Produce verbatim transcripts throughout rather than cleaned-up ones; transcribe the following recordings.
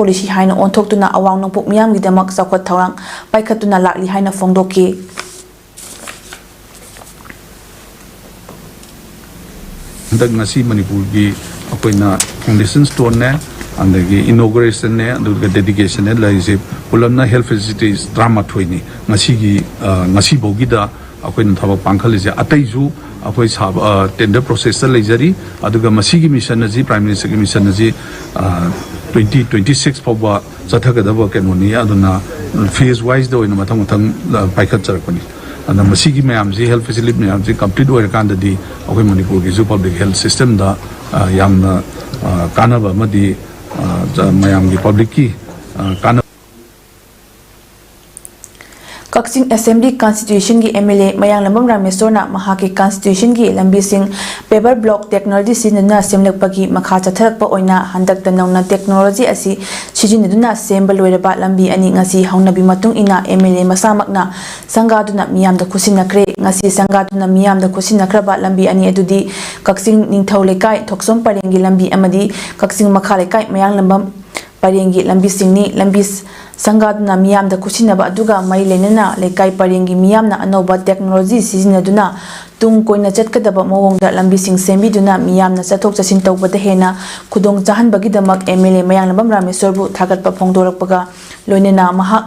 Policy ꯍꯥꯏꯅ ꯑꯣꯟꯊꯣꯛꯇꯨꯅ ꯑꯋꯥꯡ ꯅꯣꯡꯄꯣꯛ ꯃꯤꯌꯥꯝꯒꯤꯗꯃꯛ ꯆꯥꯎꯈꯠ ꯊꯧꯔꯥꯡ ꯄꯥꯏꯈꯠꯇꯨꯅ ꯂꯥꯛꯂꯤ ꯍꯥꯏꯅ ꯐꯣꯡꯗꯣꯛꯈꯤ꯫ ꯍꯟꯗꯛ ꯉꯁꯤ ꯃꯅꯤꯄꯨꯔꯒꯤ ꯑꯩꯈꯣꯏꯅ foundation stoneꯅꯦ, ꯑꯗꯒꯤ inaugurationꯅꯦ, ꯑꯗꯨꯒ dedicationꯅꯦ ꯂꯩꯔꯤꯁꯦ, ꯄꯨꯂꯞꯅ health facilities ꯇꯔꯥꯃꯥꯊꯣꯏꯅꯤ ꯉꯁꯤꯒꯤ, ꯑ, ꯉꯁꯤꯐꯥꯎꯒꯤꯗ ꯑꯩꯈꯣꯏꯅ ꯊꯕꯛ ꯄꯥꯡꯈꯠꯂꯤꯁꯦ꯫ ꯑꯇꯩꯁꯨ ꯑꯩꯈꯣꯏ ꯁꯥꯕ, ꯑ, tender processꯇ ꯂꯩꯖꯔꯤ꯫ ꯑꯗꯨꯒ ꯃꯁꯤꯒꯤ mission ꯑꯁꯤ, Prime Ministerꯒꯤ mission ꯑꯁꯤ, ꯑ, twenty twenty six ꯐꯥꯎꯕ ꯆꯠꯊꯒꯗꯕ ꯀꯩꯅꯣꯅꯤ꯫ ꯑꯗꯨꯅ phase wiseꯇ ꯑꯣꯏꯅ ꯃꯊꯪ ꯃꯊꯪ, ꯑ, ꯄꯥꯏꯈꯠꯆꯔꯛꯄꯅꯤ꯫ ꯑꯗꯨꯅ ꯃꯁꯤꯒꯤ ꯃꯌꯥꯝꯁꯤ, health facility ꯃꯌꯥꯝꯁꯤ complete ꯑꯣꯏꯔꯀꯥꯟꯗꯗꯤ ꯑꯩꯈꯣꯏ ꯃꯅꯤꯄꯨꯔꯒꯤꯁꯨ public health systemꯗ, ꯑ, ꯌꯥꯝꯅ, ꯑ, ꯀꯥꯟꯅꯕ ꯑꯃꯗꯤ, ꯑ, ꯖ-, ꯃꯌꯥꯝꯒꯤ, publicꯀꯤ, ꯑ, ꯀꯥꯟꯅꯕ꯫ ꯀꯛꯆꯤꯡ Assembly Constituencyꯒꯤ MLA ꯃꯌꯥꯡꯂꯝꯕꯝ ꯔꯥꯃꯦꯁꯣꯔꯅ ꯃꯍꯥꯛꯀꯤ constituencyꯒꯤ ꯂꯝꯕꯤꯁꯤꯡ paver block technology ꯁꯤꯖꯤꯟꯅꯗꯨꯅ ꯁꯦꯝꯂꯛꯄꯒꯤ ꯃꯈꯥ ꯆꯠꯊꯔꯛꯄ ꯑꯣꯏꯅ ꯍꯟꯗꯛꯇ ꯅꯧꯅ technology ꯑꯁꯤ ꯁꯤꯖꯤꯟꯅꯗꯨꯅ ꯁꯦꯝꯕ ꯂꯣꯏꯔꯕ ꯂꯝꯕꯤ ꯑꯅꯤ ꯉꯁꯤ ꯍꯧꯅꯕꯤ ꯃꯇꯨꯡ ꯏꯟꯅ MLA ꯃꯁꯥꯃꯛꯅ ꯁꯪꯒꯥꯗꯨꯅ ꯃꯤꯌꯥꯝꯗ ꯈꯨꯠꯁꯤꯟꯅꯈ꯭ꯔꯦ꯫ ꯉꯁꯤ ꯁꯪꯒꯥꯗꯨꯅ ꯃꯤꯌꯥꯝꯗ ꯈꯨꯠꯁꯤꯟꯅꯈ꯭ꯔꯕ ꯂꯝꯕꯤ ꯑꯅꯤ ꯑꯗꯨꯗꯤ ꯀꯛꯆꯤꯡ ꯅꯤꯡꯊꯧ ꯂꯩꯀꯥꯏ ꯊꯣꯛꯆꯣꯝ ꯄꯔꯦꯡꯒꯤ ꯂꯝꯕꯤ ꯑꯃꯗꯤ ꯀꯛꯆꯤꯡ ꯃꯈꯥ ꯂꯩꯀꯥꯏ ꯃꯌꯥꯡꯂꯝꯕꯝ ꯄꯔꯦꯡꯒꯤ ꯂꯝꯕꯤꯁꯤꯡꯅꯤ꯫ ꯂꯝꯕꯤ ꯁꯪꯒꯥꯗꯨꯅ ꯃꯤꯌꯥꯝꯗ ꯈꯨꯠꯁꯤꯟꯅꯕ ꯑꯗꯨꯒ ꯃꯔꯤ ꯂꯩꯅꯅ ꯂꯩꯀꯥꯏ ꯄꯔꯦꯡꯒꯤ ꯃꯤꯌꯥꯝꯅ ꯑꯅꯧꯕ technology ꯁꯤꯖꯤꯟꯅꯗꯨꯅ ꯇꯨꯡ ꯀꯣꯏꯅ ꯆꯠꯀꯗꯕ ꯃꯑꯣꯡꯗ ꯂꯝꯕꯤꯁꯤꯡ ꯁꯦꯝꯕꯤꯗꯨꯅ ꯃꯤꯌꯥꯝꯅ ꯆꯠꯊꯣꯛ ꯆꯠꯁꯤꯟ ꯇꯧꯕꯗ ꯍꯦꯟꯅ ꯈꯨꯗꯣꯡ ꯆꯥꯍꯟꯕꯒꯤꯗꯃꯛ MLA ꯃꯌꯥꯡꯂꯝꯕꯝ ꯔꯥꯃꯦꯁꯣꯔꯕꯨ ꯊꯥꯒꯠꯄ ꯐꯣꯡꯗꯣꯔꯛꯄꯒ ꯂꯣꯏꯅꯅ ꯃꯍꯥꯛ,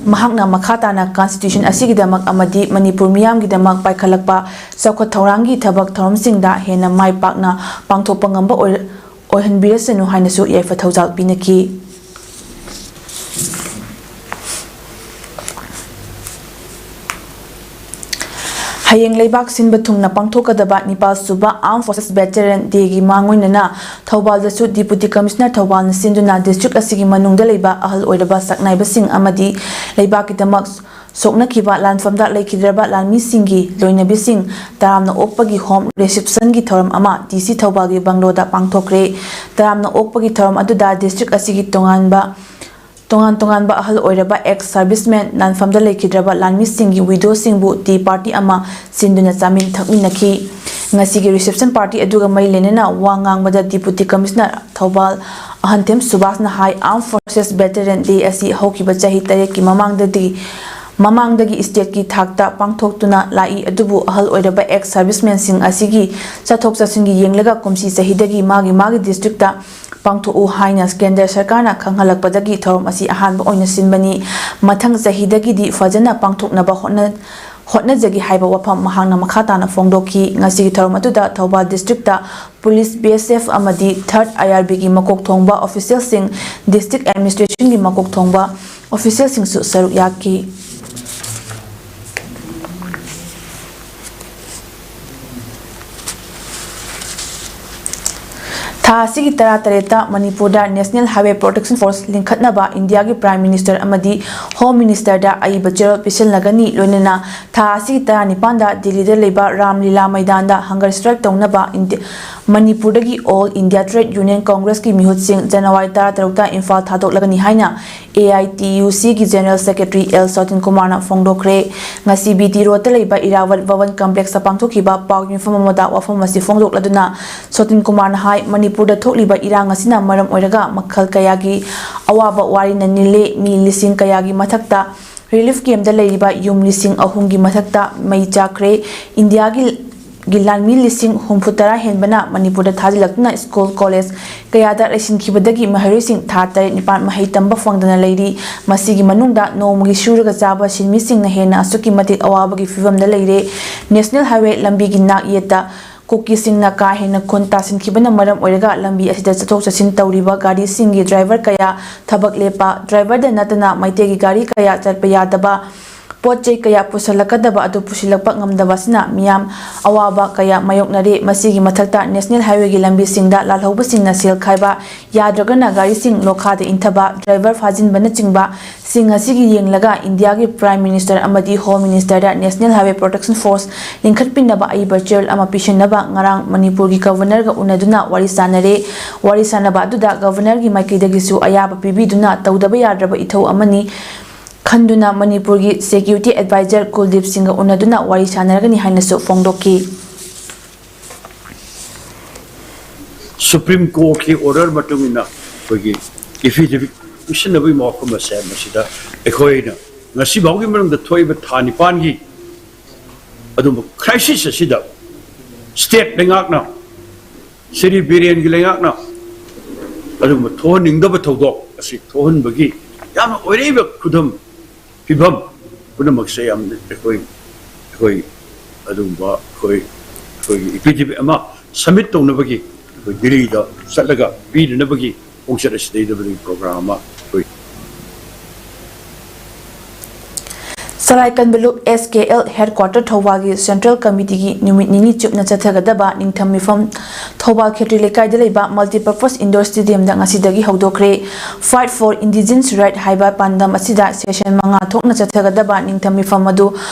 ꯃꯍꯥꯛꯅ ꯃꯈꯥ ꯇꯥꯅ constituency ꯑꯁꯤꯒꯤꯗꯃꯛ ꯑꯃꯗꯤ ꯃꯅꯤꯄꯨꯔ ꯃꯤꯌꯥꯝꯒꯤꯗꯃꯛ ꯄꯥꯏꯈꯠꯂꯛꯄ ꯆꯥꯎꯈꯠ ꯊꯧꯔꯥꯡꯒꯤ ꯊꯕꯛ ꯊꯧꯔꯝꯁꯤꯡꯗ ꯍꯦꯟꯅ ꯃꯥꯏ ꯄꯥꯛꯅ ꯄꯥꯡꯊꯣꯛꯄ ꯉꯝꯕ ꯑꯣꯏ-, ꯑꯣꯏꯍꯟꯕꯤꯔꯁꯅꯨ ꯍꯥꯏꯅꯁꯨ ꯌꯥꯏꯐ ꯊꯧꯖꯥꯜ ꯄꯤꯅꯈꯤ꯫ ꯍꯌꯦꯡ ꯂꯩꯕꯥꯛ ꯁꯤꯟꯕ ꯊꯨꯡꯅ ꯄꯥꯡꯊꯣꯛꯀꯗꯕ ꯅꯤꯄꯥꯜ ꯁꯨꯕ Armed Forces Veteran Dayꯒꯤ ꯃꯥꯡꯑꯣꯏꯅꯅ ꯊꯧꯕꯥꯜꯗꯁꯨ Deputy Commissioner ꯊꯧꯕꯥꯜꯅ ꯁꯤꯟꯗꯨꯅ district ꯑꯁꯤꯒꯤ ꯃꯅꯨꯡꯗ ꯂꯩꯕ ꯑꯍꯜ ꯑꯣꯏꯔꯕ ꯁꯛꯅꯥꯏꯕꯁꯤꯡ ꯑꯃꯗꯤ ꯂꯩꯕꯥꯛꯀꯤꯗꯃꯛ ꯁꯣꯛꯅꯈꯤꯕ ꯂꯥꯟꯐꯝꯗ ꯂꯩꯈꯤꯗ꯭ꯔꯕ ꯂꯥꯟꯃꯤꯁꯤꯡꯒꯤ ꯂꯣꯏꯅꯕꯤꯁꯤꯡ ꯇꯔꯥꯝꯅ ꯑꯣꯛꯄꯒꯤ home receptionꯒꯤ ꯊꯧꯔꯝ ꯑꯃ DC ꯊꯧꯕꯥꯜꯒꯤ ꯕꯪꯒ꯭ꯂꯣꯗ ꯄꯥꯡꯊꯣꯛꯈ꯭ꯔꯦ꯫ ꯇꯔꯥꯝꯅ ꯑꯣꯛꯄꯒꯤ ꯊꯧꯔꯝ ꯑꯗꯨꯗ district ꯑꯁꯤꯒꯤ ꯇꯣꯉꯥꯟꯕ ꯇꯣꯉꯥꯟ ꯇꯣꯉꯥꯟꯕ ꯑꯍꯜ ꯑꯣꯏꯔꯕ ex servicemen, ꯅꯥꯟꯐꯝꯗ ꯂꯩꯈꯤꯗ꯭ꯔꯕ ꯂꯥꯟꯃꯤꯁꯤꯡꯒꯤ widowꯁꯤꯡꯕꯨ tea party ꯑꯃ ꯁꯤꯟꯗꯨꯅ ꯆꯥꯃꯤꯟ ꯊꯛꯃꯤꯟꯅꯈꯤ꯫ ꯉꯁꯤꯒꯤ reception party ꯑꯗꯨꯒ ꯃꯔꯤ ꯂꯩꯅꯅ ꯋꯥ ꯉꯥꯡꯕꯗ Deputy Commissioner ꯊꯧꯕꯥꯜ ꯑꯍꯟꯊꯦꯝ ꯁꯨꯕꯥꯁꯅ ꯍꯥꯏ, Armed Forces Veteran Day ꯑꯁꯤ ꯍꯧꯈꯤꯕ ꯆꯍꯤ ꯇꯔꯦꯠꯀꯤ ꯃꯃꯥꯡꯗꯗꯤ ꯃꯃꯥꯡꯗꯒꯤ stateꯀꯤ ꯊꯥꯛꯇ ꯄꯥꯡꯊꯣꯛꯇꯨꯅ ꯂꯥꯛꯏ, ꯑꯗꯨꯕꯨ ꯑꯍꯜ ꯑꯣꯏꯔꯕ ex servicemenꯁꯤꯡ ꯑꯁꯤꯒꯤ ꯆꯠꯊꯣꯛ ꯆꯠꯁꯤꯟꯒꯤ ꯌꯦꯡꯂꯒ ꯀꯨꯝꯁꯤ ꯆꯍꯤꯗꯒꯤ ꯃꯥꯒꯤ ꯃꯥꯒꯤ districtꯇ ꯄꯥꯡꯊꯣꯛꯎ ꯍꯥꯏꯅ ꯀꯦꯟꯗ꯭ꯔ ꯁꯔꯀꯥꯔꯅ ꯈꯪꯍꯜꯂꯛꯄꯗꯒꯤ ꯊꯧꯔꯝ ꯑꯁꯤ ꯑꯍꯥꯟꯕ ꯑꯣꯏꯅ ꯁꯤꯟꯕꯅꯤ꯫ ꯃꯊꯪ ꯆꯍꯤꯗꯒꯤꯗꯤ ꯐꯖꯅ ꯄꯥꯡꯊꯣꯛꯅꯕ ꯍꯣꯠꯅ-, ꯍꯣꯠꯅꯖꯒꯦ ꯍꯥꯏꯕ ꯋꯥꯐꯝ ꯃꯍꯥꯛꯅ ꯃꯈꯥ ꯇꯥꯅ ꯐꯣꯡꯗꯣꯛꯈꯤ꯫ ꯉꯁꯤꯒꯤ ꯊꯧꯔꯝ ꯑꯗꯨꯗ Thoubal districtꯇ police, B S F ꯑꯃꯗꯤ third I R Bꯒꯤ ꯃꯀꯣꯛ ꯊꯣꯡꯕ officialꯁꯤꯡ, district administrationꯒꯤ ꯃꯀꯣꯛ ꯊꯣꯡꯕ officialꯁꯤꯡꯁꯨ ꯁꯔꯨꯛ ꯌꯥꯈꯤ꯫ ꯊꯥ ꯑꯁꯤꯒꯤ ꯇꯔꯥꯇꯔꯦꯠꯇ ꯃꯅꯤꯄꯨꯔꯗ National Highway Protection Force ꯂꯤꯡꯈꯠꯅꯕ ꯏꯟꯗꯤꯌꯥꯒꯤ Prime Minister ꯑꯃꯗꯤ Home Ministerꯗ ꯑꯏꯕ ꯆꯦꯔꯣꯜ ꯄꯤꯁꯤꯜꯂꯒꯅꯤ꯫ ꯂꯣꯏꯅꯅ ꯊꯥ ꯑꯁꯤꯒꯤ ꯇꯔꯥꯅꯤꯄꯥꯟꯗ ꯗꯤꯜꯂꯤꯗ ꯂꯩꯕ ꯔꯥꯝ ꯂꯤꯂꯥ ꯃꯩꯗꯥꯟꯗ hunger strike ꯇꯧꯅꯕ ꯏꯟꯗꯤ-, ꯃꯅꯤꯄꯨꯔꯗꯒꯤ All India Trade Union Congressꯀꯤ ꯃꯤꯍꯨꯠꯁꯤꯡ January ꯇꯔꯥꯇꯔꯨꯛꯇ Imphal ꯊꯥꯗꯣꯛꯂꯒꯅꯤ ꯍꯥꯏꯅ A I T U Cꯒꯤ General Secretary L ꯁꯣꯇꯤꯟ ꯀꯨꯃꯥꯔꯅ ꯐꯣꯡꯗꯣꯛꯈ꯭ꯔꯦ꯫ ꯉꯁꯤ B T Roadꯇ ꯂꯩꯕ ꯏꯔꯥꯋꯠ ꯚꯋꯟ complexꯇ ꯄꯥꯡꯊꯣꯛꯈꯤꯕ ꯄꯥꯎ ꯌꯨꯝꯐꯝ ꯑꯃꯗ ꯋꯥꯐꯝ ꯑꯁꯤ ꯐꯣꯡꯗꯣꯛꯂꯗꯨꯅ ꯁꯣꯇꯤꯟ ꯀꯨꯃꯥꯔꯅ ꯍꯥꯏ, ꯃꯅꯤꯄꯨꯔꯗ ꯊꯣꯛꯂꯤꯕ ꯏꯔꯥꯡ ꯑꯁꯤꯅ ꯃꯔꯝ ꯑꯣꯏꯔꯒ ꯃꯈꯜ ꯀꯌꯥꯒꯤ ꯑꯋꯥꯕ ꯋꯥꯔꯤꯅ ꯅꯤꯜꯂꯦ꯫ ꯃꯤ ꯂꯤꯁꯤꯡ ꯀꯌꯥꯒꯤ ꯃꯊꯛꯇ relief campꯇ ꯂꯩꯔꯤꯕ ꯌꯨꯝ ꯂꯤꯁꯤꯡ ꯑꯍꯨꯝꯒꯤ ꯃꯊꯛꯇ ꯃꯩ ꯆꯥꯛꯈ꯭ꯔꯦ꯫ ꯏꯟꯗꯤꯌꯥꯒꯤ ꯒꯤ ꯂꯥꯟꯃꯤ ꯂꯤꯁꯤꯡ ꯍꯨꯝꯐꯨ ꯇꯔꯥ ꯍꯦꯟꯕꯅ ꯃꯅꯤꯄꯨꯔꯗ ꯊꯥꯖꯤꯜꯂꯛꯇꯨꯅ school, college ꯀꯌꯥꯗ ꯂꯩꯁꯤꯟꯈꯤꯕꯗꯒꯤ ꯃꯍꯩꯔꯣꯏꯁꯤꯡ ꯊꯥ ꯇꯔꯦꯠ ꯅꯤꯄꯥꯜ ꯃꯍꯩ ꯇꯝꯕ ꯐꯪꯗꯅ ꯂꯩꯔꯤ꯫ ꯃꯁꯤꯒꯤ ꯃꯅꯨꯡꯗ ꯅꯣꯡꯃꯒꯤ ꯁꯨꯔꯒ ꯆꯥꯕ ꯁꯤꯟꯃꯤꯁꯤꯡꯅ ꯍꯦꯟꯅ ꯑꯁꯨꯛꯀꯤ ꯃꯇꯤꯛ ꯑꯋꯥꯕꯒꯤ ꯐꯤꯚꯝꯗ ꯂꯩꯔꯦ꯫ National Highway ꯂꯝꯕꯤꯒꯤ ꯅꯥꯛ ꯌꯦꯠꯇ ꯀꯨꯀꯤꯁꯤꯡꯅ ꯀꯥ ꯍꯦꯟꯅ ꯈꯨꯟ ꯇꯥꯁꯤꯟꯈꯤꯕꯅ ꯃꯔꯝ ꯑꯣꯏꯔꯒ ꯂꯝꯕꯤ ꯑꯁꯤꯗ ꯆꯠꯊꯣꯛ ꯆꯠꯁꯤꯟ ꯇꯧꯔꯤꯕ ꯒꯥꯔꯤꯁꯤꯡꯒꯤ driver ꯀꯌꯥ ꯊꯕꯛ ꯂꯦꯞꯄ, driverꯗ ꯅꯠꯇꯅ ꯃꯩꯇꯩꯒꯤ ꯒꯥꯔꯤ ꯀꯌꯥ ꯆꯠꯄ ꯌꯥꯗꯕ, ꯄꯣꯠ ꯆꯩ ꯀꯌꯥ ꯄꯨꯁꯤꯜꯂꯛꯀꯗꯕ ꯑꯗꯨ ꯄꯨꯁꯤꯜꯂꯛꯄ ꯉꯝꯗꯕ ꯑꯁꯤꯅ ꯃꯤꯌꯥꯝ ꯑꯋꯥꯕ ꯀꯌꯥ ꯃꯥꯌꯣꯛꯅꯔꯦ꯫ ꯃꯁꯤꯒꯤ ꯃꯊꯛꯇ ꯅꯦꯁꯅꯦꯜ ꯍꯥꯏꯋꯦꯒꯤ ꯂꯝꯕꯤꯁꯤꯡꯗ ꯂꯥꯜꯍꯧꯕꯁꯤꯡꯅ ꯁꯦꯜ ꯈꯥꯏꯕ ꯌꯥꯗ꯭ꯔꯒꯅ ꯒꯥꯔꯤꯁꯤꯡ ꯂꯣꯈꯥꯗ ꯏꯟꯊꯕ, ꯗ꯭ꯔꯥꯏꯚꯔ ꯐꯥꯖꯤꯟꯕꯅꯆꯤꯡꯕ ꯁꯤꯡ ꯑꯁꯤꯒꯤ ꯌꯦꯡꯂꯒ ꯏꯟꯗꯤꯌꯥꯒꯤ ꯄ꯭ꯔꯥꯏꯝ ꯃꯤꯅꯤꯁꯇꯔ ꯑꯃꯗꯤ ꯍꯣꯝ ꯃꯤꯅꯤꯁꯇꯔꯗ ꯅꯦꯁꯅꯦꯜ ꯍꯥꯏꯋꯦ ꯄ꯭ꯔꯣꯇꯦꯛꯁꯟ ꯐꯣꯔꯁ ꯂꯤꯡꯈꯠꯄꯤꯅꯕ ꯑꯏꯕ ꯆꯦꯔꯣꯜ ꯑꯃ ꯄꯤꯁꯤꯟꯅꯕ ꯉꯔꯥꯡ ꯃꯅꯤꯄꯨꯔꯒꯤ ꯒꯕꯔꯅꯔꯒ ꯎꯅꯗꯨꯅ ꯋꯥꯔꯤ ꯁꯥꯅꯔꯦ꯫ ꯋꯥꯔꯤ ꯁꯥꯅꯕ ꯑꯗꯨꯗ ꯒꯕꯔꯅꯔꯒꯤ ꯃꯥꯏꯀꯩꯗꯒꯤꯁꯨ ꯑꯌꯥꯕ ꯄꯤꯕꯤꯗꯨꯅ ꯇꯧꯗꯕ ꯌꯥꯗ꯭ꯔꯕ ꯏꯊꯧ ꯑꯃꯅꯤ ꯈꯟꯗꯨꯅ ꯃꯅꯤꯄꯨꯔꯒꯤ ꯁꯦꯀ꯭ꯌꯨꯔꯤꯇꯤ ꯑꯦꯗꯚꯥꯏꯖꯔ ꯀꯨꯜꯗꯤꯞ ꯁꯤꯡꯒ ꯎꯅꯗꯨꯅ ꯋꯥꯔꯤ ꯁꯥꯅꯔꯒꯅꯤ ꯍꯥꯏꯅꯁꯨ ꯐꯣꯡꯗꯣꯛꯈꯤ꯫ ꯁꯨꯄ꯭ꯔꯤꯝ ꯀꯣꯔꯠꯀꯤ ꯑꯣꯔꯗꯔ ꯃꯇꯨꯡ ꯏꯟꯅ ꯑꯩꯈꯣꯏꯒꯤ ꯏꯐꯤꯗꯦꯕꯤꯠ ꯄꯤꯁꯤꯟꯅꯕꯒꯤ ꯋꯥꯐꯝ ꯑꯁꯦ ꯃꯁꯤꯗ ꯑꯩꯈꯣꯏꯅ ꯉꯁꯤ ꯐꯥꯎꯒꯤ ꯃꯅꯨꯡꯗ ꯊꯣꯛꯏꯕ ꯊꯥ ꯅꯤꯄꯥꯟꯒꯤ ꯑꯗꯨꯝꯕ ꯀ꯭ꯔꯥꯏꯁꯤꯁ ꯑꯁꯤꯗ ꯁ꯭ꯇꯦꯠ ꯂꯩꯉꯥꯛꯅ, ꯁ꯭ꯔꯤ ꯕꯤꯔꯦꯟꯒꯤ ꯂꯩꯉꯥꯛꯅ ꯑꯗꯨꯒꯨꯝꯕ ꯊꯣꯛꯍꯟꯅꯤꯡꯗꯕ ꯊꯧꯗꯣꯛ ꯑꯁꯤ ꯊꯣꯛꯍꯟꯕꯒꯤ ꯌꯥꯝꯅ ꯑꯣꯏꯔꯛꯏꯕ ꯈꯨꯗꯝ ꯐꯤꯕꯝ ꯄꯨꯝꯅꯃꯛꯁꯦ ꯌꯥꯝꯅ ꯑꯩꯈꯣꯏ ꯑꯩꯈꯣꯏ ꯑꯗꯨꯒꯨꯝꯕ ꯑꯩꯈꯣꯏ ꯑꯩꯈꯣꯏꯒꯤ ꯏꯐꯤꯗꯦꯕꯤꯠ ꯑꯃ ꯁꯕꯃꯤꯠ ꯇꯧꯅꯕꯒꯤ ꯑꯩꯈꯣꯏ ꯗꯤꯜꯂꯤꯗ ꯆꯠꯂꯒ ꯄꯤꯅꯅꯕꯒꯤ ꯈꯣꯡꯆꯠ ꯑꯁꯤꯗꯩꯗꯕꯗꯒꯤ ꯄ꯭ꯔꯣꯒ꯭ꯔꯥꯝ ꯑꯃ ꯑꯩꯈꯣꯏ ꯆꯂꯥꯏ ꯀꯟꯕ ꯂꯨꯞ ꯑꯦꯁ ꯀꯦ ꯑꯦꯜ ꯍꯦꯗꯀ꯭ꯋꯥꯇꯔ ꯊꯧꯕꯥꯜꯒꯤ ꯁꯦꯟꯇ꯭ꯔꯦꯜ ꯀꯃꯤꯇꯤꯒꯤ ꯅꯨꯃꯤꯠ ꯅꯤꯅꯤ ꯆꯨꯞꯅ ꯆꯠꯊꯒꯗꯕ ꯅꯤꯡꯊꯝ ꯃꯤꯐꯝ ꯊꯧꯕꯥꯜ ꯈꯦꯇ꯭ꯔꯤ ꯂꯩꯀꯥꯏꯗ ꯂꯩꯕ ꯃꯜꯇꯤꯄꯔꯄꯁ ꯏꯟꯗꯣꯔ ꯁ꯭ꯇꯦꯗꯤꯌꯝꯗ ꯉꯁꯤꯗꯒꯤ ꯍꯧꯗꯣꯛꯈ꯭ꯔꯦ꯫ Fight for Indigenous Right ꯍꯥꯏꯕ ꯄꯥꯟꯗꯝ ꯑꯁꯤꯗ ꯁꯦꯁꯟ ꯃꯉꯥ ꯊꯣꯛꯅ ꯆꯠꯊꯒꯗꯕ ꯅꯤꯡꯊꯝ ꯃꯤꯐꯝ ꯑꯗꯨ